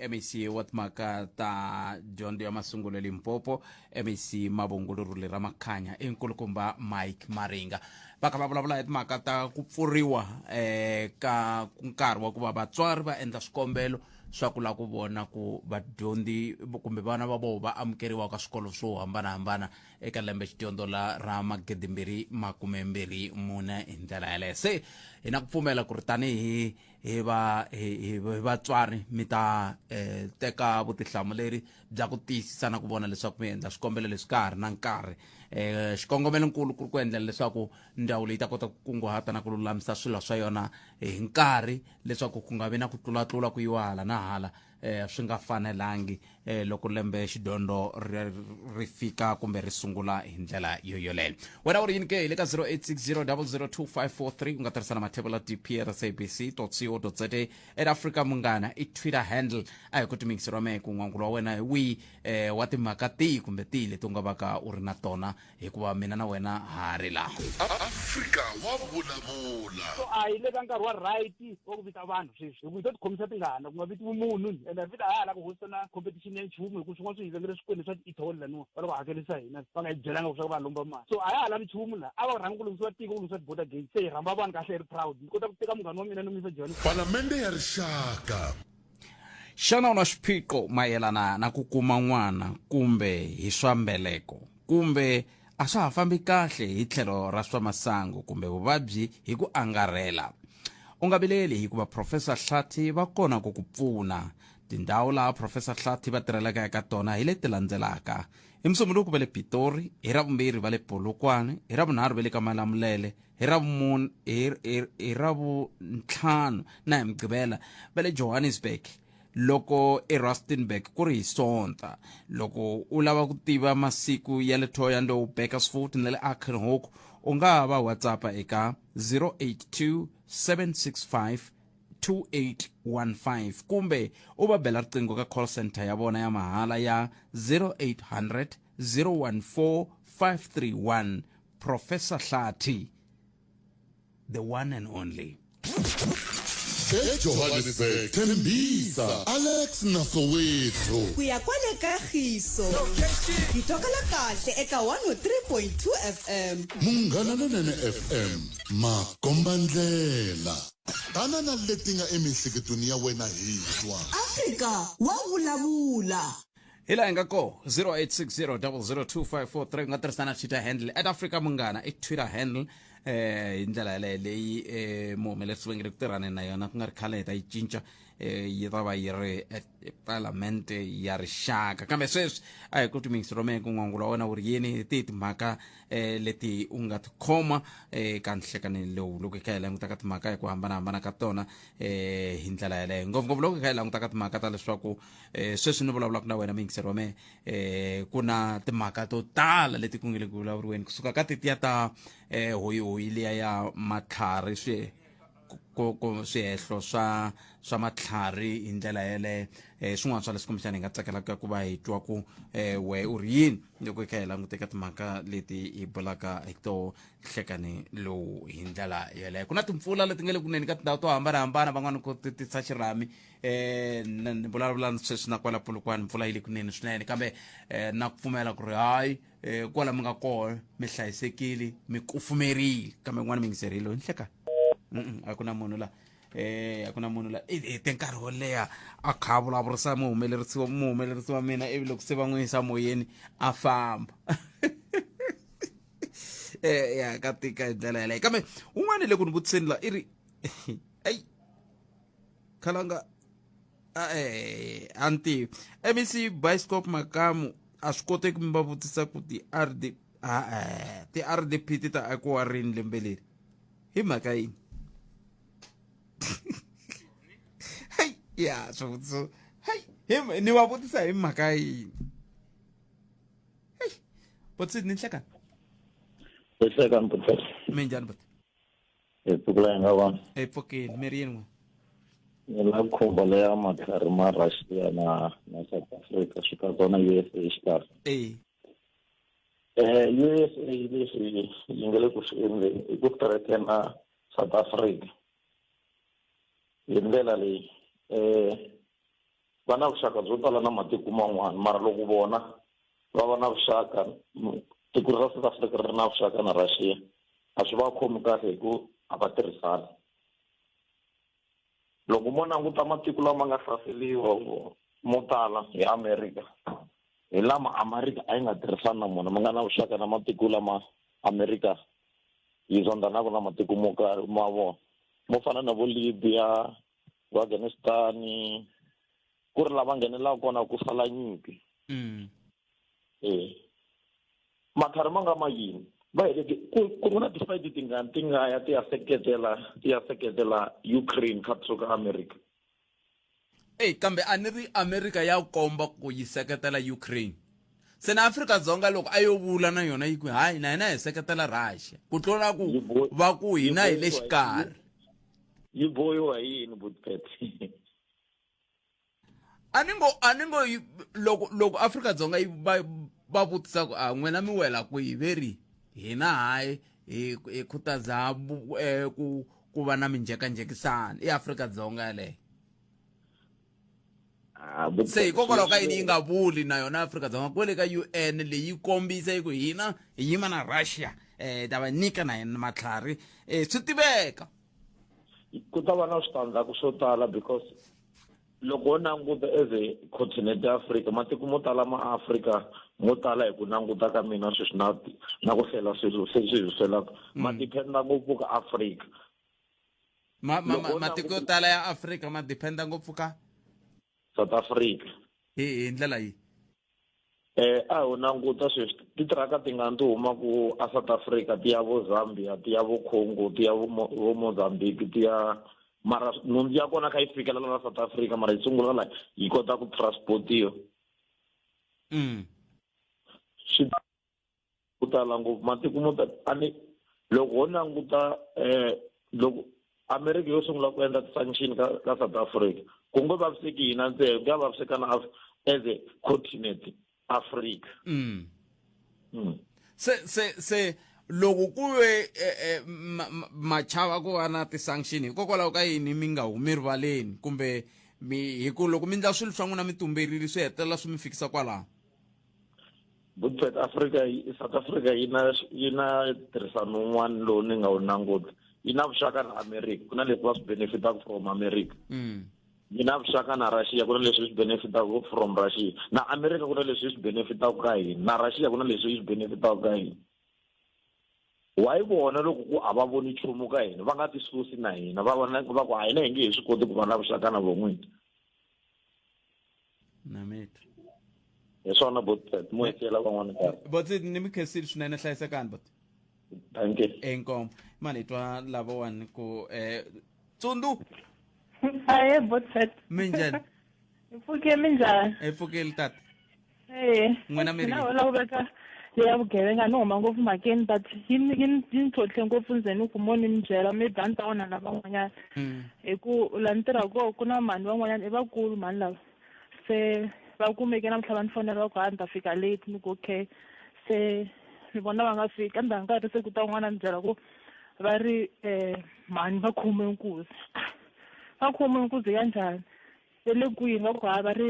MEC wa timhaka ta dyondzo ya masungulo Limpopo, MEC Mabungulurule Ramakhanya, i nkulukumba Mike Maringa. Va kha va vulavula hi timhaka ta ku pfuriwa ka nkarhi wa ku va vatswari va endla swikombelo swa ku lava ku vona ku vadyondzi kumbe vana va vona va amukeriwa ka swikolo swo hambanahambana eka lembe xidyondzo la ra 2024. Hi ndlela yaleyo se hi na ku pfumela ku ri tanihi hi va hi vatswari mi ta teka vutihlamuleri bya ku tiyisisa na ku vona leswaku mi endla swikombelo leswi ka ha ri na nkarhi. Xikongomelonkulu ku ri ku endlela leswaku ndzawulo yi ta kota ku kunguhata na ku lulamisa swilo swa yona hi nkarhi, leswaku ku nga vi na ku tlulatlula ku yiwa hala na hala swi nga fanelangi loko lembe xidyondzo ri fika kumbe ri sungula hi ndlela yo yoleyo. Wena u ri yini ke? Hi le ka 0860002543. U nga tirhisa na mathebula dp at sabc co za, at Africa Munghana i Twitter handle. A hi ku timikiseriwa mehe ku n'wangulo wa wena hi wihi wa timhaka tihi kumbe tihi leti u nga vaka u ri na tona, hikuva mina na wena ha ri laha. Afrika wa vulavula. So a hi le ka nkarhi wa right wa ku vita vanhu sweswi, hi ku hi to tikhomisa tingana ku nga vitiwi munhu, ende vita ha ha la ku hosta na competition ya nchumu, hi ku swin'wana swi hi vengele swikweleti swa ti-e-toll laniwa va loko hakerisa hina va nga hi byelanga leswaku va lomba mali. So a ya ha lavi nchumu laha, a va rhanga ku lunghisiwa tiko, ku lunghisiwa ti-border gate, se hi rhamba vanhu kahle hi ri proud. Ni kota ku teka munghana wa mina ni n'wi yisa Johannesburg. Palamende ya Rixaka. Xana u na xiphiqo mayelana na ku kuma n'wana kumbe hi swa mbeleko, kumbe a swa ha fambi kahle hi tlhelo ra swa masangu kumbe vuvabyi hi ku angarhela? U nga vileli, hikuva Professor Hlathi va kona ku ku pfuna. Tindhawu laha Professor Hlathi va tirhelaka eka tona hi leti landzelaka. Hi Musumbhunuku va le Pitori, hi Ravumbirhi va le Polokwane, hi Ravunharhu va le ka Malamulele, hi Ravumune, hi Ravuntlhanu na hi Mugqivela va le Johannesburg, loko eRustenburg ku ri hi Sonta. Loko u lava ku tiva masiku ya le Thohoyandou, Bakersfield na le Acornhoek, u nga ha va WhatsApp eka 082 765 2815 kumbe u va bela riqingho ka call center ya vona ya mahala ya 0800 014 531. Professor Hlathi, the one and only. EJohannesburg, Tembisa, Alex na Soweto. Ku ya kwale ka Giso. Yi twakala kahle eka 103.2 FM. Munghana Lonene FM, makombandlela. Tana na leti nga emiehleketweni ya wena hi twa. Afrika wa vulavula. Hi laha hi nga koho, 0860002543. U nga tirhisa na Twitter handle at Africa Munghana i Twitter handle. eh hi ndlela yaleyo leyi eh muhumelerisi va nge le ku tirhaneni na yona ku nga ri khale hi ta yi cinca eh yi ta va yi ri eh, palamente ya rixaka kambe sweswi a hi ku timingisi romeke n'wangulo wa wena wu ri yini hi tihi timhaka eh leti u nga ti khoma eh ka nhlekaneni lowu loko hi kha hi languta ka timhaka hi ku hambanahambana ka tona eh hi ndlela yaleyo ngopfungopfu loko hi kha hi languta ka timhaka ta leswaku eh sweswi ni vulavulaka na wena muyingiseri wa mehe eh ku na timhaka to tala leti ku nge le ku vulavuriweni kusuka ka tetiya ta eh hoyihoyi liya ya matlhari swi ku ku swihehlo swa swa matlhari hi ndlela yeleyo eh swin'wana swa leswi kumbexana hi nga tsakelaka ku va hi twa ku eh we u ri yini loko hi kha hi langute ka timhaka leti hi bulaka hi to nhlekani lowu hi ndlela yeleyo ku na timpfula leti nga le kunene ka tindhawu to hambanahambana van'wana ku ti tisa xirhami eh ni vulavula sweswi na kwala Polokwane mpfula yi le kunene swinene kambe eh na ku pfumela ku ri hayi eh kwala mi nga kona mi hlayisekile mi kufumerile kambe n'wana mi yingiserile hi nhlekani a ku na munhu la eh a ku na munhu la i hete nkarhi wo leha a kha a vulavurisa muhumelerisi muhumelerisi wa mina ivi loko se va n'wi yisa moyeni a famba eh ya ka tika hi ndlela yaleyo kambe un'wana le ku ni vutiseni la i ri eyi khalanga eh a ni tivi mec bioscope makamu a swi koteki mi va vutisa ku ti-rd a ti-rdp ti ta akiwa rini lembe leri hi mhaka yini hayi ya swivutiso hayi ni va vutisa hi mhaka yini heyi botsi ni nhlekani Nhlekani botsi minjhani botsi Hi pfukela hi nga vona. Hi pfukile mi ri yini n'we? Ni la khumba leya matlhari ma Russia na na South Africa swi katsa na USA xikarhi. Eh. Eh USA leswi yi nga le ku swi endleni i ku threatena South Africa hi ndlela leyi eh va na vuxaka byo tala na matiko man'wana mara loko vona va va na vuxaka tiko ra South Africa ri na vuxaka na Russia a swi va khomi kahle hi ku a va tirhisani loko mo languta matiko lama nga hlaseriwa mo tala hi America hi lama America a yi nga tirhisani na mona ma nga na vuxaka na matiko lama America yi zondanaka na matiko mo karhi ma vona mo fana na vo Libya vo Afghanistan ku ri lava nghenelaka kona ku sala nyimpi eh matlhari ma nga ma yini va heleke ku ku na ti-fight tingani ti nga ya ti ya seketela ti ya seketela Ukraine kha kusuka America Ey kambe a ni ri America ya komba ku yi seketela Ukraine se na Afrika-Dzonga loko a yo vula na yona yi ku hayi na hina hi seketela Russia ku tlula ku va ku hina hi le xikarhi yi bohiwa hi yini Butpet a ni ngo a ni ngo loko loko Afrika-Dzonga yi va va vutisa ku a n'wina mi wela kwihi ve ri hina hayi hi hi khutaza eh, ku ku va na minjhekanjhekisano i Afrika-Dzonga yaleyo Ah, se hikokwalaho ka yini yi nga vuli na yona Afrika-Dzonga kwele ka UN leyi yi kombisa yi ku hina hi yima na Russia eh ta va nyika na yena matlhari eh swi tiveka ku ta va na switandzhaku swo tala because loko wo languta as a continent ya Afrika matiko mo tala ma Afrika mo tala hi ku languta ka mina sweswi na na ku hlela swilo se swi hi swelaka ma dependa ngopfu ka Afrika ma, ma, Loko ma, wo matiko yo languta- tala ya Afrika ma dependa ngopfu ka South Africa hi hi ndlela yi Eh a ho languta sweswi titiraka ti nga ti huma ku a South Africa ti ya vo Zambia ti ya vo Congo ti ya vo vo Mozambique ti ya mara nhundzu ya kona kha yi fikela la South Africa mara yi sungula la yi kota ku transportiwa swi ku tala ngopfu matiko mo tala a ni loko ho languta um loko America yo sungula ku endla ti-sanction ka ka South Africa ku nge vaviseki hina ntsena ku ya vaviseka na as a continent Africa Se se se loko ku ve eh, eh, ma chava ku va na ti-sanction hikokwalaho ka yini mi nga humi rivaleni kumbe mi hi ku loko mi ndla swilo swa n'wina mi tumberile swi hetelela swi mi fikisa kwalaho Good South Africa South Africa yi na yi na ntirhisano wun'wana lowu ni nga wu languta yi na vuxaka na America ku na leswi va swi benefitaka from America yi na vuxaka na Russia ku na leswi swi benefitaka from Russia na America ku na leswi swi benefitaka ka hina na Russia ku na leswi swi benefitaka ka hina. Why vona loko ku a va voni nchumu ka hina va nga ti susi na hina va vona va ku a hina hi nge he swi koti ku va na vuxaka na von'wini. Namethu. Hi swona bot mo hi siyela van'wana nkarhi. Bot ni mi khensile swinene hlayisekani bot. Thank you. Inkomu. Mani hi twa lavawani ku eh Tsundu. Ahe bot. Minjhani? Hi pfuke minjhani? Hi pfukile tata. Eh. N'wina mi ri Na wona ku veka leya vugevenga ni huma ngopfu mhakeni but yi ni yi ni yi ni tlhontlhe ngopfu nze ni ku mo ni mi byela maybe a ni ta onha na van'wanyana hi ku la ni tirhaka kona ku na mhani van'wanyana i vakulu mhani lava se va kumeke namuntlha va ni fonela va ku ha ni ta fika late ni ku okay se ni vona va nga fiki kambe a nkarhi se ku ta un'wana a ni byela ku va ri um mhani va khome nkuzi va khome nkuzi ya njhani Va le kwihi va ku ha va ri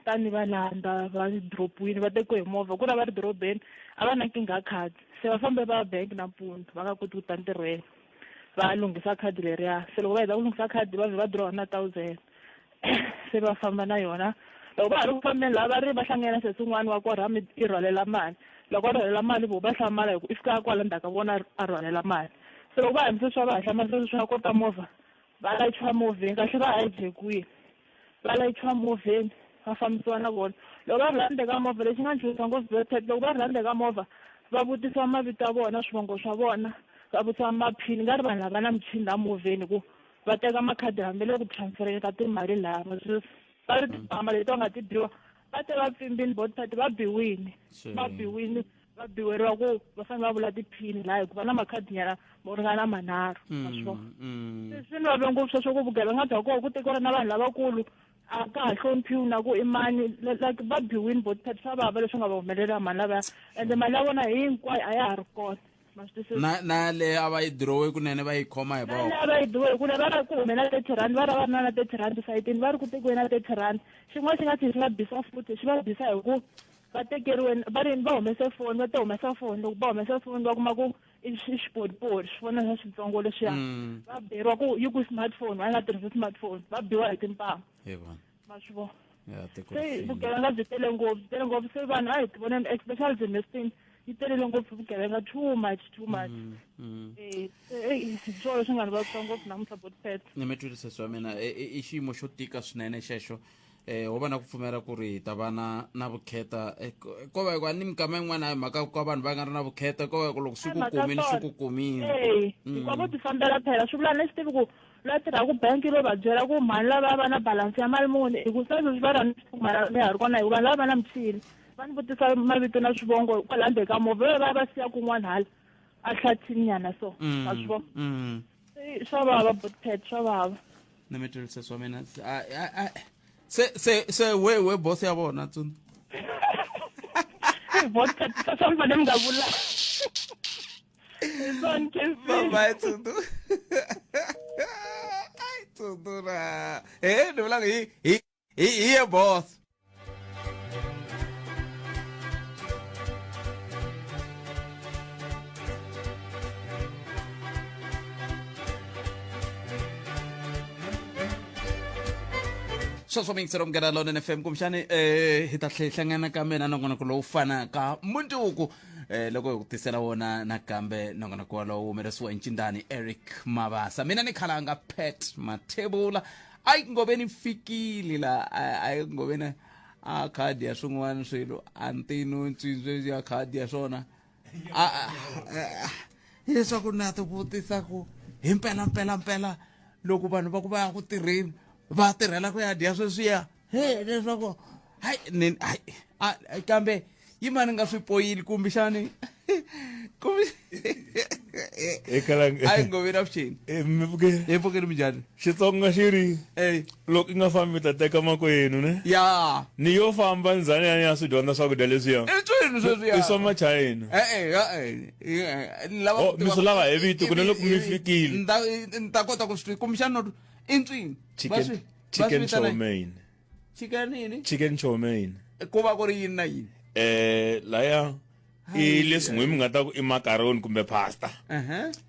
tani va landza va drop-wini va tekiwe hi movha ku ri a va ri dorobeni a va na nkingha ya khadi se va fambe va ya bank nampundzu va nga koti ku ta ntirhweni va ya lunghisa khadi leriya se loko va heta ku lunghisa khadi va vhe va dirowa na thousand se va famba na yona loko va ha ri ku fambeni laha va ri va hlangane na sesi un'wana wa korhama i rhwalela mali loko a rhwalela mali vo va hlamala hi ku i fika kwala ndzhaku ka vona a rhwalela mali se loko va hambise swa va ha hlamarisa sweswi va kota movha Va layichiwa movheni kahle va hijack-wile va layichiwa movheni va fambisiwa na vona loko va ri la ndzeni ka movha lexi nga ni chuhisa ngopfu Bothet loko va ri la ndzeni ka movha va vutisiwa mavito ya vona swivongo swa vona va vutisiwa maphini nga ri vanhu lava na michini la movheni hi ku va teka makhadi hambi le ku transfer-eni ka timali laya ma swi va ri timpama leti va nga ti biwa va te va pfimbini Bothet va biwini va biwini va biweriwa ku va fanele va vula tiphini laha hikuva na makhadi nyana mo ringana manharhu ma swi vona se swi ni vave ngopfu sweswo ku vugevenga bya kona ku tekiwa na vanhu lavakulu a ka ha hloniphiwi na ku i mani like va biwini vo swa vava leswi nga va humelela mali lavaya ende mali ya vona hinkwayo a ya ha ri kona ma swi twisisa na na le a va yi dirowe kunene va yi khoma hi voko na va yi dirowe kunene va ri ku humela 30 rand va ri va ri na na 30 rand sayitini va ri ku tekiwe na 30 rand xin'wana xi nga tlhela xi va bisa futhi xi va bisa hi ku va tekeriwe va ri va humese foni va te humesa foni loko va humesa foni va kuma ku i xipolipoli xifoni xa xitsongo leswiya mm. va beriwa ku yi ku smartphone va nga tirhisi smartphone va biwa hi timpama ma swi vona se vugevenga byi tele ngopfu byi tele ngopfu se vanhu a hi ti voneni especially domestic yi telele ngopfu vugevenga too much too much mm, mm. Eh, eh, hi swona swi nga ni vavisa ngopfu namuntlha botpet ni mi twile sesi wa mina i xiyimo xo tika swinene xexo eh ho va na ku pfumela ku ri hi ta va na na vukheta eh, ko va hikuva ni minkama yin'wana hi mhaka ku vanhu va nga ri na vukheta ko va ku loko swi ku kumini swi ku kumini eh hikuva vo tifambela phela swi vula ni swi tivi ku la tirhaka bank lo va byela ku mhani lava va na balance ya mali muni hi ku sweswo swi va ra ni mali ya ha ri kona hikuva vanhu lava va na michini va ni vutisa mavito na swivongo kwala ndzeni ka movha va va va siya kun'wana hala a hlathini nyana so ma swi vona swa vava botpet swa vava ni mi twile sesi wa mina se se se we we boss ya vona tsundzu swa mi fanele mi nga vula bye tsundzu ai tsundzu ra eh ni vulanga hi hi hi hi ye boss Sweswo miyingiselo munghana lonene FM kumbexani eh hi ta tlhela hi hlangana ka mina nongonoko lowu fanaka mundzuku eh loko hi ku tisela wona nakambe nongonoko wolowo wu humelerisiwa hi ncindani Eric Mabasa mina ni khalanga Pat Mathebula a yi ngove ni fikile la a yi ngove ni a khadi ya swin'wana swilo a ntino ntswintswe ya khadi ya swona hileswaku na ti vutisa ku hi mpela mpela mpela loko vanhu va ku va ya ku tirheni va tirhela ku ya dya sweswiya he leswaku hayi ni hayi kambe yi mani nga swi poyili kumbexani kumbe a yi ngovi na vuxeni eh, mi pfukeli hi pfukeli minjhani xitsonga xi ri loko i nga fambi ta teka makwenu ne ya ni yo famba ndzhani ya ni ya swi dyondza swakudya leswiya i tswini sweswiya i swa machayina e-e e-e lava oh, mi swi lava hi vito kunene loko mi fikile ni ta kota ku swi kumbexani no i ntswini chicken chicken chow mein chicken yini chicken chow mein ku va ku ri yini na yini eh laya i leswi n'wi mi nga ta ku i macaroni kumbe pasta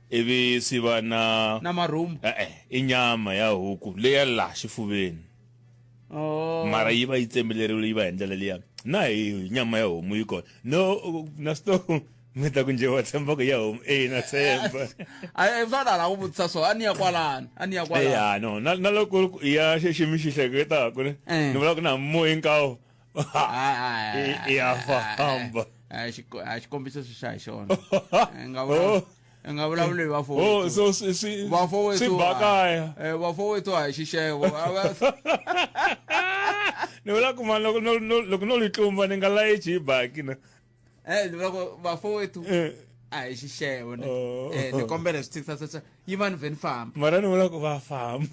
ivi swi va na na marhumbu eh i nyama ya huku leya la xifuveni oh. mara yi va yi tsemeleriwile yi va hi ndlela liya na hi nyama ya homu yi kona no na swi Mi ta ku njhe wa tshemba ku ya huma e na tshemba. A swa la ku vutisa so a ni ya kwalani a ni ya kwalani. Ya no na na loko ku ya xexi mi xi hleketaka ne. Eh. Ni vula ku na moya hinkawo. Ya famba. A xi a xikombiso xi xa hi xona. Nga vula nga vulavuli hi vafowethu. Oh so swi swi vafowethu swi bakaya. Eh vafowethu a hi xixevo. Ni vula ku mani loko no loko no li tlumba ni nga layichi hi baki na. Eh ni vula ku vafowethu a hi xixevo ne. Oh. Eh ni kombela swi tshikisa sweswo yimani vhe ni famba. Mara ni vula ku va famba.